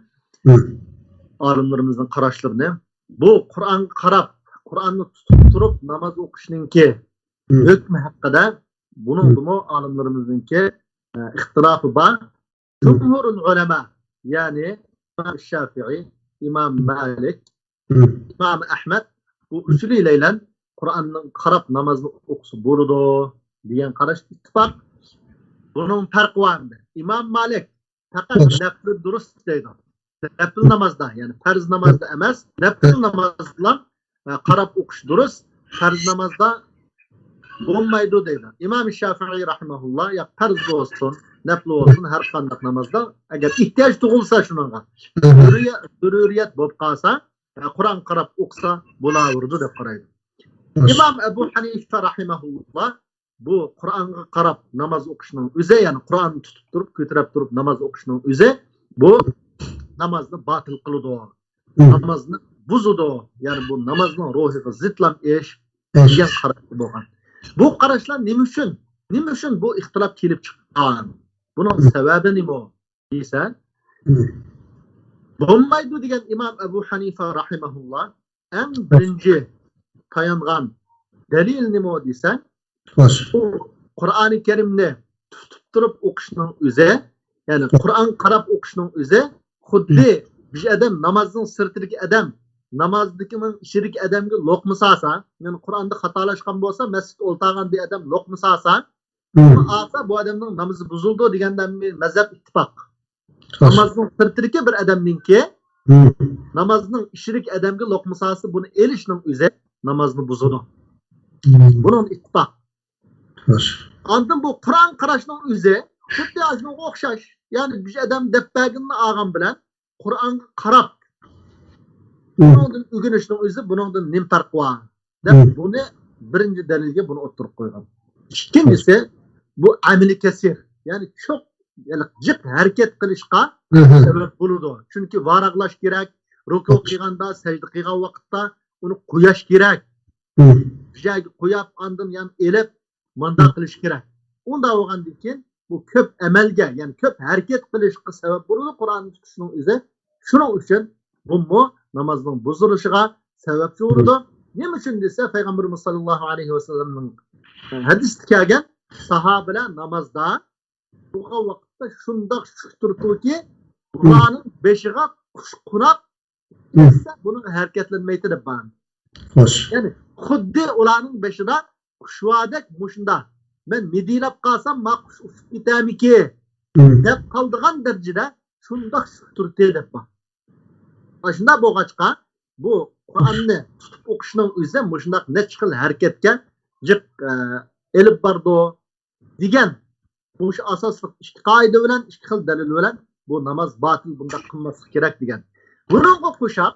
ئالىملىرىمىزنىڭ قاراشلىرىنى. بۇ قۇرئانغا قاراپ، قۇرئاننى تۇتۇپ تۇرۇپ ناماز ئوقۇشنىڭكى ھۆكمى ھەققىدە بۇنىڭدىمۇ ئالىملىرىمىزنىڭكى، ئە، ئىختىلاپى بار. جۇمھۇرۇل ئۇلەما، يەنى ئىمام شافىئىي، ئىمام مالىك، ئىمام ئەھمەد بۇ ئۈچىلەيلەن قۇرئاننى قاراپ نامازنى ئوقۇسا بولىدۇ دېگەن قاراشتا ئىتتىپاق. بۇنىڭ پەرقى بار ئەمدى. ئىمام مالىك پەقەت نەپلى دۇرۇس دەيدۇ. نەپل نامازدا، يەنى پەرز نامازدا ئەمەس، نەپل نامازدا، ئە، قاراپ ئوقۇش دۇرۇس، پەرز نامازدا بولمايدۇ دەيدۇ. ئىمام شافىئىي رەھىمەھۇللا، يا پەرز بولسۇن، نەپل بولسۇن، ھەر قانداق نامازدا، ئەگەر ئېھتىياج تۇغۇلسا شۇنىڭغا، زۆرۈرىيەت، زۆرۈرىيەت بولۇپ قالسا، ئە، قۇرئان قاراپ ئوقۇسا بولاۋېرىدۇ دەپ قارايدۇ. ئىمام ئەبۇ ھەنىفە رەھىمەھۇللا بۇ قۇرئانغا قاراپ ناماز ئوقۇشنىڭ ئۆزى، يەنى قۇرئاننى تۇتۇپ تۇرۇپ، كۆتۈرۈپ تۇرۇپ ناماز ئوقۇشنىڭ ئۆزى، بۇ نامازنى باتىل قىلىدۇ. نامازنى بۇزىدۇ. يەنى بۇ نامازنىڭ روھىغا زىتلام ئىش دېگەن قاراش بولغان. بۇ قاراشلار نېمە ئۈچۈن، نېمە ئۈچۈن بۇ ئىختىلاپ كېلىپ چىققان؟ بۇنىڭ سەۋەبى نېمە دېسە، بولمايدۇ دېگەن ئىمام ئەبۇ ھەنىفە رەھىمەھۇللا ئەڭ بىرىنچى تايانغان دەلىل نېمە دېسە، بۇ قۇرئانى كەرىمنى تۇتۇپ تۇرۇپ ئوقۇشنىڭ ئۆزى، يەنى قۇرئان قاراپ ئوقۇشنىڭ ئۆزى خۇددى بىر ئادەم نامازنىڭ سىرتىدىكى ئادەم نامازدىكىنىڭ ئىچىدىكى ئادەمگە لوقما سالسا، يەنى قۇرئاندا خاتالاشقان بولسا، مەسچىتتە ئولتۇرغان بىر ئادەم لوقما سالسا، ئۇنى ئالسا، بۇ ئادەمنىڭ نامىزى بۇزۇلىدۇ دېگەندە مەزھەپ ئىتتىپاق. نامازنىڭ سىرتىدىكى بىر ئادەمنىڭكى نامازنىڭ ئىچىدىكى ئادەمگە لوقما سالسا، بۇنى ئېلىشنىڭ ئۆزى نامازنى بۇزىدۇ. بۇنىڭ ئىتتىپاق. ئاندىن بۇ قۇرئان قاراشنىڭ ئۆزى خۇددى ئاشۇنىڭغا ئوخشاش. يەنى بىر ئادەم دەپ بەرگىنىنى ئالغان بىلەن قۇرئانغا قاراپ ئۇنىڭدىن ئۆگىنىشنىڭ ئۆزى بۇنىڭدىن نېمە پەرقى بار دەپ بۇنى بىرىنچى دەلىلگە بۇنى ئوتتۇرىغا قويغان. ئىككىنچىسى، بۇ ئەمىلى كەسىر، يەنى چوق، يەنى جىق ھەرىكەت قىلىشقا سەۋەب بولىدۇ. چۈنكى ۋاراقلاش كېرەك، رۇكۇ قىلغاندا، سەجدە قىلغان ۋاقىتتا ئۇنى قوياش كېرەك. بىر جايغا قويۇپ، ئاندىن يەنە ئېلىپ، مۇنداق قىلىش كېرەك. ئۇنداق بولغاندىن كېيىن بۇ كۆپ ئەمەلگە، يەنى كۆپ ھەرىكەت قىلىشقا سەۋەب بولىدۇ قۇرئاننى تۇتۇشنىڭ ئۆزى. شۇنىڭ ئۈچۈن بۇمۇ نامازنىڭ بۇزۇلۇشىغا سەۋەبچى بولىدۇ. نېمە ئۈچۈن دېسە، پەيغەمبىرىمىز ساللاللاھۇ ئەلەيھى ۋەسەللەمنىڭ ھەدىسىدە كەلگەن، ساھابىلەر نامازدا تۇرغان ۋاقىتتا شۇنداق شۇك تۇرىدۇكى، ئۇلارنىڭ بېشىغا قۇش قونۇپ كەتسە، بۇنىڭ ھەرىكەتلەنمەيتتى دەپ بار. خوش. يەنى خۇددى ئۇلارنىڭ بېشىدا قۇش باردەك مۇشۇنداق، مەن مىدىرلاپ قالسام، ما قۇش ئۇچۇپ كېتەرمىكى دەپ قالىدىغان دەرىجىدە شۇنداق شۇك تۇرىتى دەپ بار. ئاشۇنداق بولغاچقا، بۇ قۇرئاننى تۇتۇپ ئوقۇشنىڭ ئۆزى مۇشۇنداق نەچچە خىل ھەرىكەتكە جىق، ئە، ئېلىپ بارىدۇ دېگەن مۇشۇ ئاساسلىق ئىككى قائىدە بىلەن، ئىككى خىل دەلىل بىلەن بۇ ناماز باتىل، بۇنداق قىلماسلىق كېرەك دېگەن. بۇنىڭغا قوشاپ،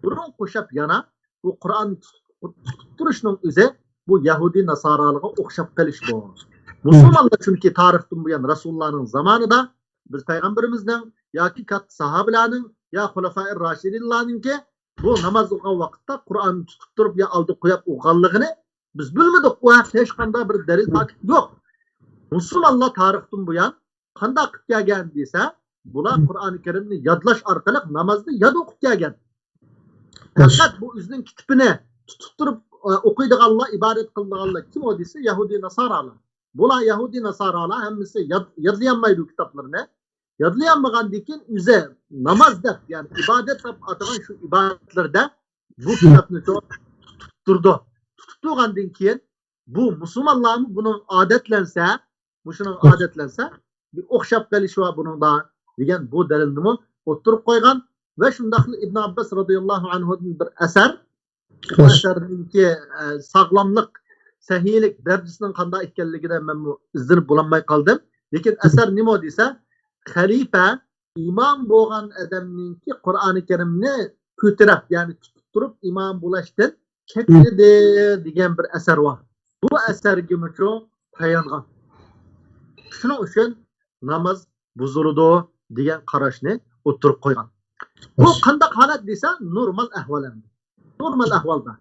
بۇنىڭغا قوشاپ يەنە بۇ قۇرئان تۇتۇپ، تۇتۇپ تۇرۇشنىڭ ئۆزى بۇ يەھۇدىي ناسارالارغا ئوخشاپ قېلىش بۇ. مۇسۇلمانلار چۈنكى تارىختىن بۇيان رەسۇلۇللانىڭ زامانىدا بىز پەيغەمبىرىمىزنىڭ ياكى كاتتا ساھابىلەرنىڭ يا خۇلەفائىر راشىدىنلارنىڭكى بۇ ناماز ئوقۇغان ۋاقىتتا قۇرئاننى تۇتۇپ تۇرۇپ يا ئالدىغا قويۇپ ئوقۇغانلىقىنى بىز بىلمىدۇق. ئۇ ھەقتە ھېچقانداق بىر دەلىل پاكىت يوق. مۇسۇلمانلار تارىختىن بۇيان قانداق قىلىپ كەلگەن دېسە، بۇلار قۇرئانى كەرىمنى يادلاش ئارقىلىق نامازنى ياد ئوقۇپ كەلگەن. پەقەت بۇ ئۆزىنىڭ كىتىپىنى تۇتۇپ تۇرۇپ، ئە، ئوقۇيدىغانلار، ئىبادەت قىلىدىغانلار كىم ئۇ دېسە، يەھۇدىي ناسارالار. بۇلار يەھۇدىي ناسارالار ھەممىسى ياد-، يادلىيالمايدۇ كىتابلىرىنى. يادلىيالمىغاندىن كېيىن ئۆزى ناماز دەپ، يەنى ئىبادەت دەپ ئاتىغان شۇ ئىبادەتلىرىدە بۇ كىتابنى تۇتۇپ تۇرىدۇ. تۇتۇپ تۇرغاندىن كېيىن بۇ مۇسۇلمانلارمۇ بۇنىڭ ئادەتلەنسە، مۇشۇنىڭ ئادەتلەنسە، بىر ئوخشاپ قېلىشى بار بۇنىڭدا دېگەن بۇ دەلىلنىمۇ ئوتتۇرىغا قويغان ۋە شۇنداقلا ئىبن ئابباس رازىياللاھۇ ئەنھۇدىن بىر ئەسەر، بۇ ئەسەرنىڭكى، ئە، ساغلاملىق، سەھىيلىك دەرىجىسىنىڭ قانداق ئىكەنلىكىدە مەنمۇ ئىزدىنىپ بولالماي قالدىم. لېكىن ئەسەر نېمە دېسە، خەلىپە ئىمام بولغان ئادەمنىڭكى قۇرئانى كەرىمنى كۆتۈرۈپ، يەنى تۇتۇپ تۇرۇپ ئىمام بولۇشتىن چەكلىدى دېگەن بىر ئەسەر بار. بۇ ئەسەرگىمۇ تايانغان. شۇنىڭ ئۈچۈن ناماز بۇزۇلىدۇ دېگەن قاراشنى ئوتتۇرىغا قويغان. بۇ قانداق ھالەت دېسە، نورمال ئەھۋال ئەمدى. نورمال ئەھۋالدا.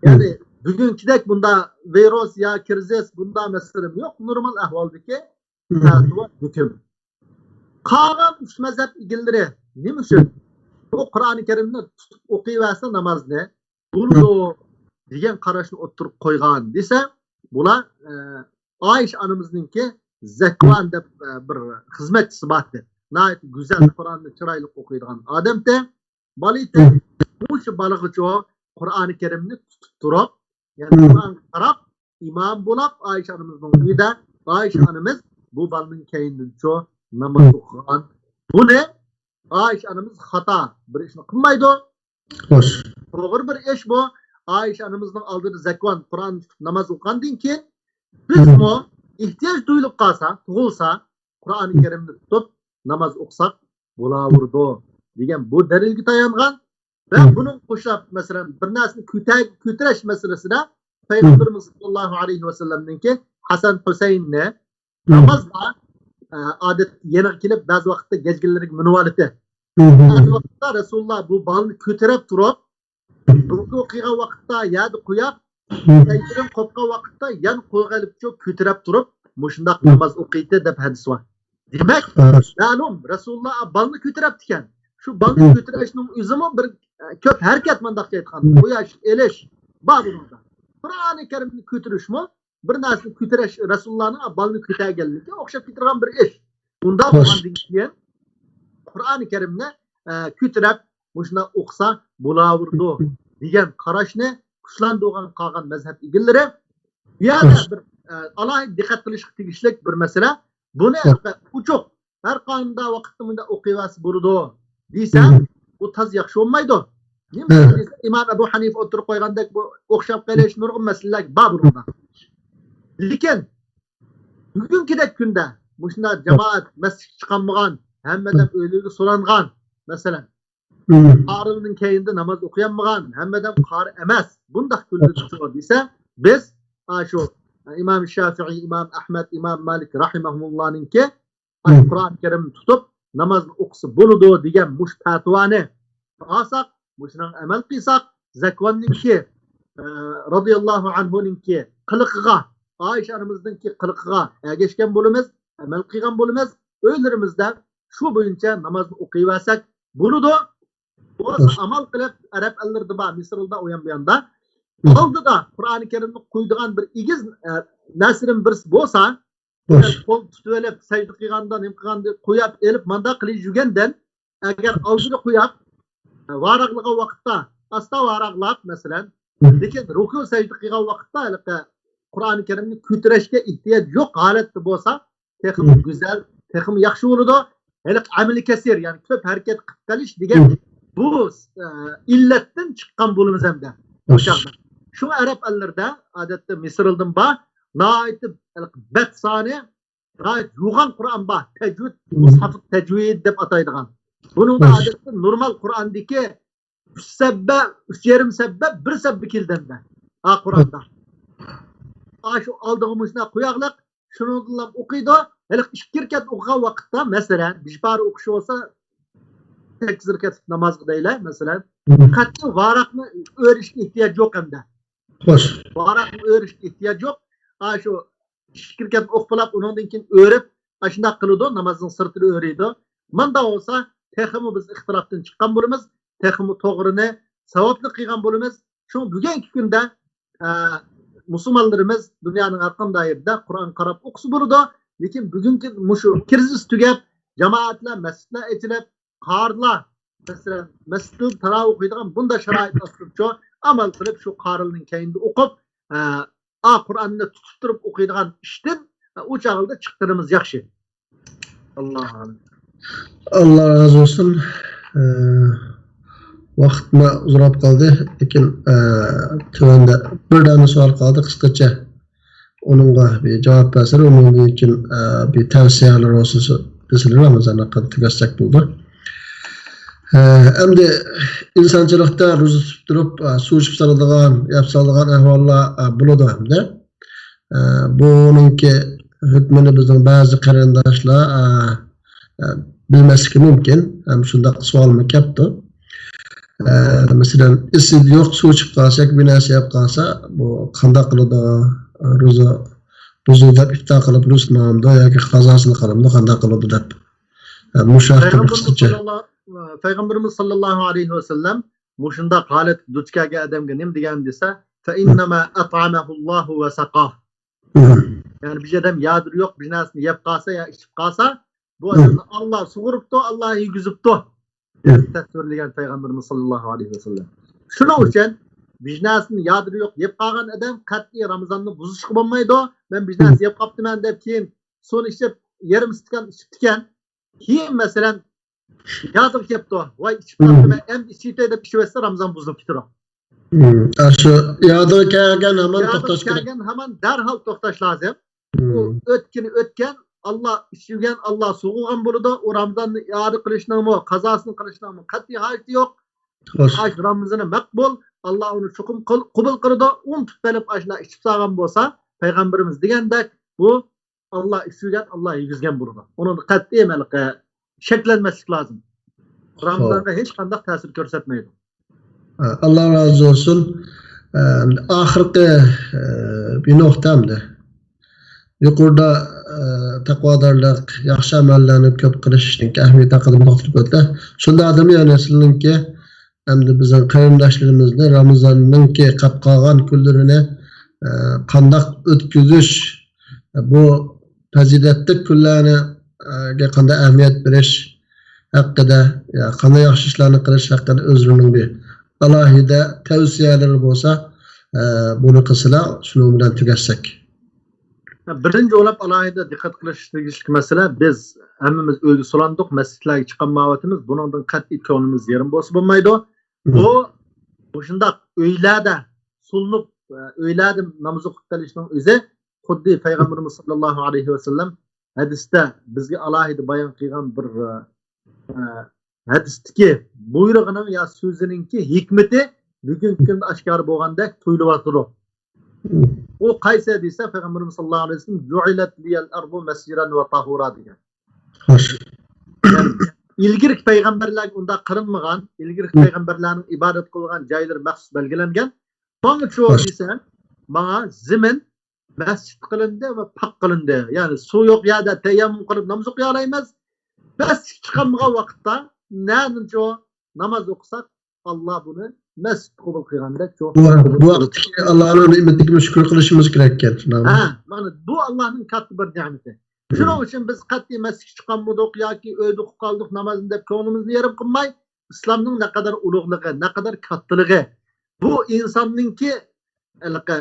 يەنى بۈگۈنكىدەك بۇندا ۋىرۇس يا كىرىزىس، بۇندا مەسىلە يوق. نورمال ئەھۋالدىكى پەتىۋا ھۆكۈم. قالغان ئۈچ مەزھەپ ئىگىلىرى نېمە ئۈچۈن بۇ قۇرئانى كەرىمنى تۇتۇپ ئوقۇيۋەرسە نامازنى بولىدۇ دېگەن قاراشنى ئوتتۇرىغا قويغان دېسە، بۇلار، ئە، ئائىشە ئانىمىزنىڭكى زەكۋان دەپ، ئە، بىر خىزمەتچىسى بار ئىدى. ناھايىتى گۈزەل قۇرئاننى چىرايلىق ئوقۇيدىغان ئادەمتى. بالا ئىدى. مۇشۇ بالىغىچۇ قۇرئانى كەرىمنى تۇتۇپ تۇرۇپ، يەنى قۇرئانغا قاراپ، ئىمام بولاپ ئائىشە ئانىمىزنىڭ ئۆيىدە، ئائىشە ئانىمىز بۇ بالىنىڭ كەينىدىنچۇ ناماز ئوقۇغان. بۇنى ئائىشە ئانىمىز خاتا بىر ئىشنى قىلمايدۇ. توغرا بىر ئىش بۇ. ئائىشە ئانىمىزنىڭ ئالدىدا زەكۋان قۇرئان تۇتۇپ ناماز ئوقۇغاندىن كېيىن، بىزمۇ ئېھتىياج تۇيۇلۇپ قالسا، تۇغۇلسا، قۇرئانى كەرىمنى تۇتۇپ ناماز ئوقۇساق بولاۋېرىدۇ دېگەن بۇ دەلىلگە تايانغان ۋە بۇنىڭغا قوشۇپ، مەسىلەن، بىر نەرسىنى كۆتە-، كۆتۈرۈش مەسىلىسىدە پەيغەمبىرىمىز ساللاللاھۇ ئەلەيھى ۋەسەللەمنىڭكى ھەسەن ھۈسەيىننى نامازدا، ئە، ئادەت يېنىغا كېلىپ، بەزى ۋاقىتتا گەجگىلىرىگە مىنىۋالىتى. بەزى ۋاقىتتا رەسۇلۇللا بۇ بالىنى كۆتۈرۈپ تۇرۇپ، رۇكۇ قىلغان ۋاقىتتا يەردە قويۇپ، سەجدىدىن قوپقان ۋاقىتتا يەنە قولغا ئېلىپچۇ كۆتۈرۈپ تۇرۇپ، مۇشۇنداق ناماز ئوقۇيتتى دەپ ھەدىس بار. دېمەك، مەلۇم، رەسۇلۇللا بالىنى كۆتۈرەپتىكەن. شۇ بالىنى كۆتۈرۈشنىڭ ئۆزىمۇ بىر، ئە، كۆپ ھەرىكەت، مۇنداقچە ئېيتقاندا، قويۇش، ئېلىش بار بۇنىڭدا. قۇرئانى كەرىمنى كۆتۈرۈشمۇ بىر نەرسىنى كۆتۈرۈش، رەسۇلۇللانىڭ بالىنى كۆتەرگەنلىكى ئوخشاپ كېتىدىغان بىر ئىش. ئۇنداق بولغاندىن كېيىن قۇرئانى كەرىمنى، ئە، كۆتۈرۈپ، مۇشۇنداق ئوقۇسا بولاۋېرىدۇ دېگەن قاراشنى كۈچلەندۈرگەن قالغان مەزھەپ ئىگىلىرى. بۇ يەردە بىر، ئە، ئالاھىدە دىققەت قىلىشقا تېگىشلىك بىر مەسىلە. بۇنى ئوچۇق، ھەر قانداق ۋاقىتتا مۇنداق ئوقۇيۋەرسە بولىدۇ دېسە، بۇ تازا ياخشى بولمايدۇ. نېمە ئۈچۈن دېسە، ئىمام ئەبۇ ھەنىفە ئوتتۇرىغا قويغاندەك بۇ ئوخشاپ قېلىش نۇرغۇن مەسىلىلەر بار بۇنىڭدا. لېكىن بۈگۈنكىدەك كۈندە مۇشۇنداق جامائەت مەسچىتكە چىقالمىغان، ھەممە ئادەم ئۆيلىرىگە سولانغان، مەسىلەن، قارىلىرىنىڭ كەينىدە ناماز ئوقۇيالمىغان، ھەممە ئادەم قارى ئەمەس، بۇنداق كۈندە دېسە، بىز، ئا، شۇ ئىمام شافىئىي، ئىمام ئەھمەد، ئىمام مالىك رەھىمەھۇمۇللانىڭكى، ئاشۇ قۇرئان كەرىمنى تۇتۇپ نامازنى ئوقۇسا بولىدۇ دېگەن مۇشۇ پەتىۋانى ئالساق، مۇشۇنىڭغا ئەمەل قىلساق، زەكۋاننىڭكى، ئە، رازىياللاھۇ ئەنھۇنىڭكى قىلىقىغا، ئائىشە ئانىمىزنىڭكى قىلىقىغا ئەگەشكەن بولىمىز، ئەمەل قىلغان بولىمىز. ئۆيلىرىمىزدە شۇ بويىچە نامازنى ئوقۇيۋەرسەك بولىدۇ. بولمىسا ئامال قىلىپ، ئەرەب ئەللىرىدە بار، مىسىردا، ئۇيان بۇياندا ئالدىدا قۇرئانى كەرىمنى قويىدىغان بىر ئېگىز، ئە، نەرسىدىن بىرسى بولسا، قول تۇتۇۋېلىپ سەجدە قىلغاندا، نېمە قىلغاندا قويۇپ ئېلىپ مانداق قىلىپ يۈرگەندىن، ئەگەر ئالدىدا قويۇپ، ۋاراقلىغان ۋاقىتتا ئاستا ۋاراقلاپ، مەسىلەن، لېكىن رۇكۇ سەجدە قىلغان ۋاقىتتا ھېلىقى قۇرئانى كەرىمنى كۆتۈرۈشكە ئېھتىياج يوق ھالەتتە بولسا، تېخىمۇ گۈزەل، تېخىمۇ ياخشى بولىدۇ. ھېلىقى ئەمەلىي كەسىر، يەنى كۆپ ھەرىكەت قىلىپ قېلىش دېگەن بۇ، ئە، ئىللەتتىن چىققان بولىمىز ھەمدە. شۇڭا ئەرەب ئەللىرىدە، ئادەتتە مىسىرلىدىن بار، ناھايىتى بەت سانى، ناھايىتى يوغان قۇرئان بار. تەجۋىد، مۇسھەف تەجۋىد دەپ ئاتايدىغان. بۇنىڭدا ئادەتتە نورمال قۇرئاندىكى ئۈچ سەببە، ئۈچ يېرىم سەببە، بىر سەببە كېلىدۇ ئەمدى. ھە، قۇرئاندا. ئاشۇ ئالدىغا مۇشۇنداق قوياغلىق، شۇنىڭدىنلا ئوقۇيدۇ. ھېلىقى ئىككى رەكەت ئوقۇغان ۋاقىتتا، مەسىلەن، بىر پارە ئوقۇشى بولسا، سەككىز رەكەتلىك نامازغا دەيلى، مەسىلەن. قەتئىي ۋاراقنى ئۆرۈشكە ئېھتىياج يوق ئەمدى. خوش. ۋاراقنى ئۆرۈشكە ئېھتىياج يوق. ئاشۇ ئىككى رەكەت ئوقۇپ بولاپ، ئۇنىڭدىن كېيىن ئۆرۈپ، ئاشۇنداق قىلىدۇ، نامازنىڭ سىرتىدا ئۆرۈيدۇ. مانداق بولسا، تېخىمۇ بىز ئىختىلاپتىن چىققان بولىمىز، تېخىمۇ توغرىنى، ساۋابنى قىلغان بولىمىز. شۇڭا بۈگۈنكى كۈندە، ئە، مۇسۇلمانلىرىمىز دۇنيانىڭ ھەر قانداق يېرىدە قۇرئان قاراپ ئوقۇسا بولىدۇ. لېكىن بۈگۈنكى مۇشۇ كىرىزىس تۈگەپ، جامائەتلەر، مەسچىتلەر ئېچىلىپ، قارىلار، مەسىلەن، مەسچىتتە تاراۋىھ ئوقۇيدىغان بۇنداق شارائىت ئاستىدىچۇ، ئامال قىلىپ شۇ قارىلارنىڭ كەينىدە ئوقۇپ، ئە، ئا، قۇرئاننى تۇتۇپ تۇرۇپ ئوقۇيدىغان ئىشتىن، ئە، ئۇ چاغلىدا چىققىنىمىز ياخشى. ئاللا ئاللا رازى بولسۇن. ئە، ۋاقىتمۇ ئۇزىراپ قالدى. لېكىن، ئە، تۆۋەندە بىر دانە سوئال قالدى، قىسقىچە. ئۇنىڭغا بىر جاۋاب بەرسىلەر، ئۇنىڭدىن كېيىن، ئە، بىر تەۋسىيەلەر بولسا دېسىلەر، رامىزان ھەققىدە تۈگەتسەك بولىدۇ. ئە، ئەمدى ئىنسانچىلىقتا روزا تۇتۇپ تۇرۇپ، ئە، سۇ ئىچىپ سالىدىغان، يەپ سالىدىغان ئەھۋاللار، ئە، بولىدۇ ئەمدى. ئە، بۇنىڭكى ھۆكمىنى بىزنىڭ بەزى قېرىنداشلار، ئە، ئە، بىلمەسلىكى مۇمكىن. ھەم شۇنداق سوئالمۇ كەپتۇ. ئە، مەسىلەن، ئېسىدە يوق سۇ ئىچىپ قالسا ياكى بىر نەرسە يەپ قالسا، بۇ قانداق قىلىدۇ؟ روزا بۇزۇلدى دەپ ئىپتار قىلىپ روزا تۇتامدۇ ياكى قازاسىنى قىلامدۇ، قانداق قىلىدۇ دەپ. ئە، مۇشۇ ھەققىدە قىسقىچە. پەيغەمبىرىمىز ساللاللاھۇ ئەلەيھى ۋەسەللەم مۇشۇنداق ھالەتكە دۇچ كەلگەن ئادەمگە نېمە دېگەن دېسە، فەئىننەما ئەتئەمەھۇللاھۇ ۋە سەقاھ. يەنى بىر ئادەم يادىرى يوق بىر نەرسىنى يەپ قالسا يا ئىچىپ قالسا، بۇ ئادەمنى ئاللا سۇغۇرۇپتۇ، ئاللا يېگۈزۈپتۇ، دەپ تەسۋىرلىگەن پەيغەمبىرىمىز ساللاللاھۇ ئەلەيھى ۋەسەللەم. شۇنىڭ ئۈچۈن بىر نەرسىنى يادىرى يوق يەپ قالغان ئادەم قەتئىي رامىزاننى بۇزۇشقا بولمايدۇ. مەن بىر نەرسە يەپ قاپتىمەن دەپ كېيىن سۇنى ئىچىپ، يېرىم ستاكان ئىچىپتىكەن. كېيىن، مەسىلەن، يادىغا كەپتۇ، ۋاي، ئىچىپ قاپتىمەن، ئەمدى ئىچىۋېتەي دەپ ئىچىۋەتسە، رامىزان بۇزۇلۇپ كېتىدۇ. ئاشۇ يادىغا كەلگەن ھامان توختاش كېرەك. كەلگەن ھامان دەرھال توختاش لازىم. ئۇ ئۆتكىنى ئۆتكەن، ئاللا ئىچۈگەن، ئاللا سۇغۇرغان بولىدۇ. ئۇ رامىزاننى ئىئادە قىلىشنىڭمۇ، قازاسىنى قىلىشنىڭمۇ قەتئىي ھاجىتى يوق. ئاشۇ رامىزىنى مەقبۇل، ئاللا ئۇنى چوقۇم قوبۇل قىلىدۇ. ئۇنتۇپ قېلىپ ئاشۇنداق ئىچىپ سالغان بولسا، پەيغەمبىرىمىز دېگەندەك، بۇ ئاللا ئىچۈگەن، ئاللا يېگۈزگەن بولىدۇ. ئۇنىڭدا قەتئىي ھېلىقى شەكلەنمەسلىك لازىم. رامىزانغا ھېچقانداق تەسىر كۆرسەتمەيدۇ. ئاللا رازى بولسۇن. ئاخىرقى بىر نۇقتا ئەمدى. يۇقىرىدا تەقۋادارلىق، ياخشى ئەمەللەرنى كۆپ قىلىشنىڭكى ئەھمىيىتى ھەققىدە توختىلىپ ئۆتتى. شۇنداق ئادەم يەنى سىلىنىڭكى ئەمدى بىزنىڭ قېرىنداشلىرىمىزنى رامىزاننىڭكى قاپ قالغان كۈنلىرىنى، ئە، قانداق ئۆتكۈزۈش، بۇ پەزىلەتلىك كۈنلەرنى، ئە، قانداق ئەھمىيەت بېرىش ھەققىدە، يا قانداق ياخشى ئىشلارنى قىلىش ھەققىدە ئۆزلىرىنىڭ بىر ئالاھىدە تەۋسىيەلىرى بولسا، ئە، بۇنى قىلسىلا، شۇنىڭ بىلەن تۈگەتسەك. بىرىنچى بولۇپ ئالاھىدە دىققەت قىلىش تېگىشلىك مەسىلە، بىز ھەممىمىز ئۆيگە سولاندۇق، مەسچىتلەرگە چىقالمايۋاتىمىز. بۇنىڭدىن قەتئىي كۆڭلىمىز يېرىم بولسا بولمايدۇ. بۇ مۇشۇنداق ئۆيلەردە سولىنىپ، ئۆيلەردە ناماز ئوقۇپ قېلىشنىڭ ئۆزى خۇددى پەيغەمبىرىمىز ساللاللاھۇ ئەلەيھى ۋەسەللەم ھەدىستە بىزگە ئالاھىدە بايان قىلغان بىر، ئە، ھەدىستىكى بۇيرۇقىنىڭ يا سۆزىنىڭكى ھېكمىتى بۈگۈنكى كۈندە ئاشكارا بولغاندەك تۇيۇلۇۋاتىدۇ. ئۇ قايسى دېسە، پەيغەمبىرىمىز ساللاللاھۇ ئەلەيھى ۋەسەللەم، جۇئىلەت لىيەل ئەرزۇ مەسجىدەن ۋە تاھۇرا دېگەن. خوش. يەنى ئىلگىرىكى پەيغەمبەرلەرگە ئۇنداق قىلىنمىغان، ئىلگىرىكى پەيغەمبەرلەرنىڭ ئىبادەت قىلغان جايلىرى مەخسۇس بەلگىلەنگەن. ماڭىچۇ دېسەڭ، ماڭا زېمىن مەسچىت قىلىندى ۋە پاك قىلىندى. يەنى سۇ يوق يەردە تەيەممۇم قىلىپ ناماز ئوقۇيالايمىز. مەسچىتكە چىقالمىغان ۋاقىتتا نەدىنچۇ ناماز ئوقۇساق، ئاللا بۇنى مەسچىت قوبۇل قىلغاندەك شۇ. بۇ، بۇ ۋاقىتتىكى ئاللانىڭ نېمىتىگە شۈكۈر قىلىشىمىز كېرەك ئىكەن، شۇنداقمۇ؟ ھە، مانا بۇ ئاللانىڭ كاتتا بىر نېمىتى. شۇنىڭ ئۈچۈن بىز قەتئىي مەسچىتكە چىقالمىدۇق ياكى ئۆيدە ئۇخلاپ قالدۇق نامازنى دەپ كۆڭلىمىزنى يېرىم قىلماي، ئىسلامنىڭ نەقەدەر ئۇلۇغلۇقى، نەقەدەر كاتتىلىقى، بۇ ئىنساننىڭكى ھېلىقى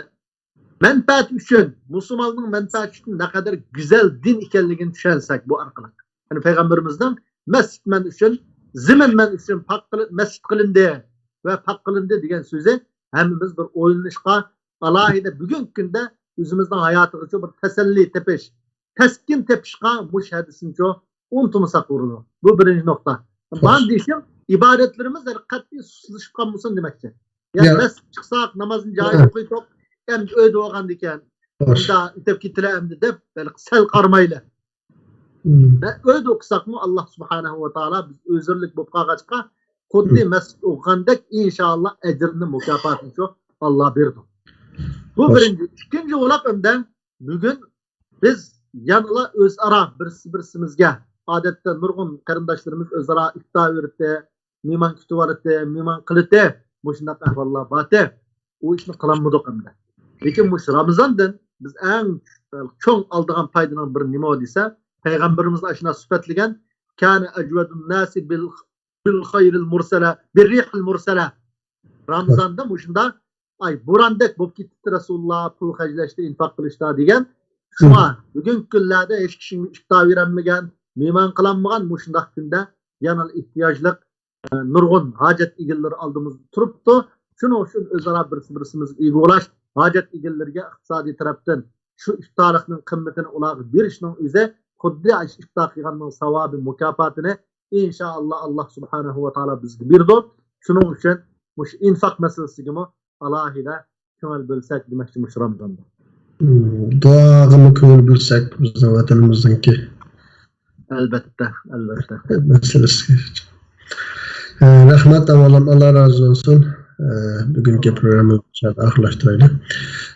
مەنپەئەتى ئۈچۈن، مۇسۇلماننىڭ مەنپەئەتى ئۈچۈن نەقەدەر گۈزەل دىن ئىكەنلىكىنى چۈشەنسەك بۇ ئارقىلىق. يەنى پەيغەمبىرىمىزنىڭ مەسچىت مەن ئۈچۈن زېمىن مەن ئۈچۈن پاك قىلىپ، مەسچىت قىلىندى ۋە پاك قىلىندى دېگەن سۆزى ھەممىمىز بىر ئويلىنىشقا، ئالاھىدە بۈگۈنكى كۈندە ئۆزىمىزنىڭ ھاياتىغىچۇ بىر تەسەللى تېپىش، تەسكىن تېپىشقا مۇشۇ ھەدىسنىچۇ ئۇنتۇمىساق بولىدۇ. بۇ بىرىنچى نۇقتا. مانا دېيىشىم، ئىبادەتلىرىمىز ھېلى قەتئىي سۇسلىشىپ قالمىسۇن دېمەكچى. يا يا. مەسچىتكە چىقساق، نامازنى جايىدا ئوقۇيتتۇق، ئەمدى ئۆيدە بولغاندىكىن، خوش. مۇندا ئۆتۈپ كېتىلە ئەمدى دەپ، ھېلىقى سەل قارىمايلى. مم. ۋە ئۆيدە ئوقۇساقمۇ، ئاللا سۇبھانەھۇ ۋە تائالا بىز ئۆزۈرلۈك بولۇپ قالغاچقا، خۇددى مم. مەسچىتتە ئوقۇغاندەك، ئىنشائاللا، ئەجرىنى، مۇكاپاتىنى شۇ ئاللا بېرىدۇ. بۇ خوش. بىرىنچى. ئىككىنچى بولاپ ئەمدى بۈگۈن بىز يەنىلا ئۆزئارا بىرسى-بىرسىمىزگە، ئادەتتە نۇرغۇن قېرىنداشلىرىمىز ئۆزئارا ئىپتار بېرىتتى، مېھمان كۈتۈۋالىتتى، مېھمان قىلىتتى، مۇشۇنداق ئەھۋاللار بارتى. ئۇ ئىشنى قىلالمىدۇق ئەمدى. لېكىن مۇشۇ رامىزاندىن بىز ئەڭ چوڭ ئالىدىغان پايدىنىڭ بىرى نېمە دېسە، پەيغەمبىرىمىز ئاشۇنداق سۈپەتلىگەن، كان أجود الناس بال بالخير المرسلة، بالريح المرسلة. رامىزاندا مۇشۇنداق، ئاي، بوراندەك بولۇپ كېتىپتۇ رەسۇلۇللا، پۇل خەجلەشتە، ئىنفاق قىلىشتا دېگەن. شۇڭا بۈگۈنكى كۈنلەردە ھېچ كىشى ئىپتار بېرەلمىگەن، مېھمان قىلالمىغان مۇشۇنداق كۈندە يەنە ئېھتىياجلىق، ئە، نۇرغۇن ھاجەت ئىگىلىرى ئالدىمىزدا تۇرۇپتۇ. شۇنىڭ ئۈچۈن ئۆزئارا بىرسى-بىرسىمىزگە ئىگە بولاش، ھاجەت ئىگىلىرىگە ئىقتىسادىي تەرەپتىن شۇ ئىپتارلىقنىڭ قىممىتىنى ئۇلارغا بېرىشنىڭ ئۆزى خۇددى شۇ ئىپتار قىلغاننىڭ ساۋابى، مۇكاپاتىنى ئىنشائاللا، ئاللا سۇبھانەھۇ ۋە تائالا بىزگە بېرىدۇ. شۇنىڭ ئۈچۈن مۇشۇ ئىنفاق مەسىلىسىگىمۇ ئالاھىدە كۆڭۈل بۆلسەك دېمەكچى مۇشۇ رامىزاندا. مم، دۇئاغىمۇ كۆڭۈل بۆلسەك، بىزنىڭ ۋەتىنىمىزنىڭكى. ئەلۋەتتە، ئەلۋەتتە. مەسىلىسى. ئە، رەھمەت، ئاۋۋالام ئاللا رازى بولسۇن. ئە، بۈگۈنكى پروگراممىمىزنى مۇشۇ يەردە ئاخىرلاشتۇرايلى.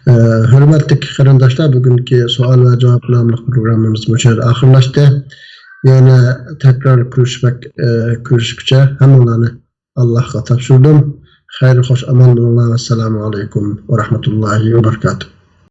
ئە، ھۆرمەتلىك قېرىنداشلار، بۈگۈنكى سوئال ۋە جاۋاب ناملىق پروگراممىمىز مۇشۇ يەردە ئاخىرلاشتى. يەنە تەكرار كۆرۈشمەك، ئە، كۆرۈشكۈچە ھەممىڭلارنى ئاللاھقا تاپشۇردۇم. خەير، خوش، ئامان بولۇڭلار. ۋەسسالامۇ ئەلەيكۇم ۋە رەھمەتۇللاھى ۋە بەرىكاتۇھ.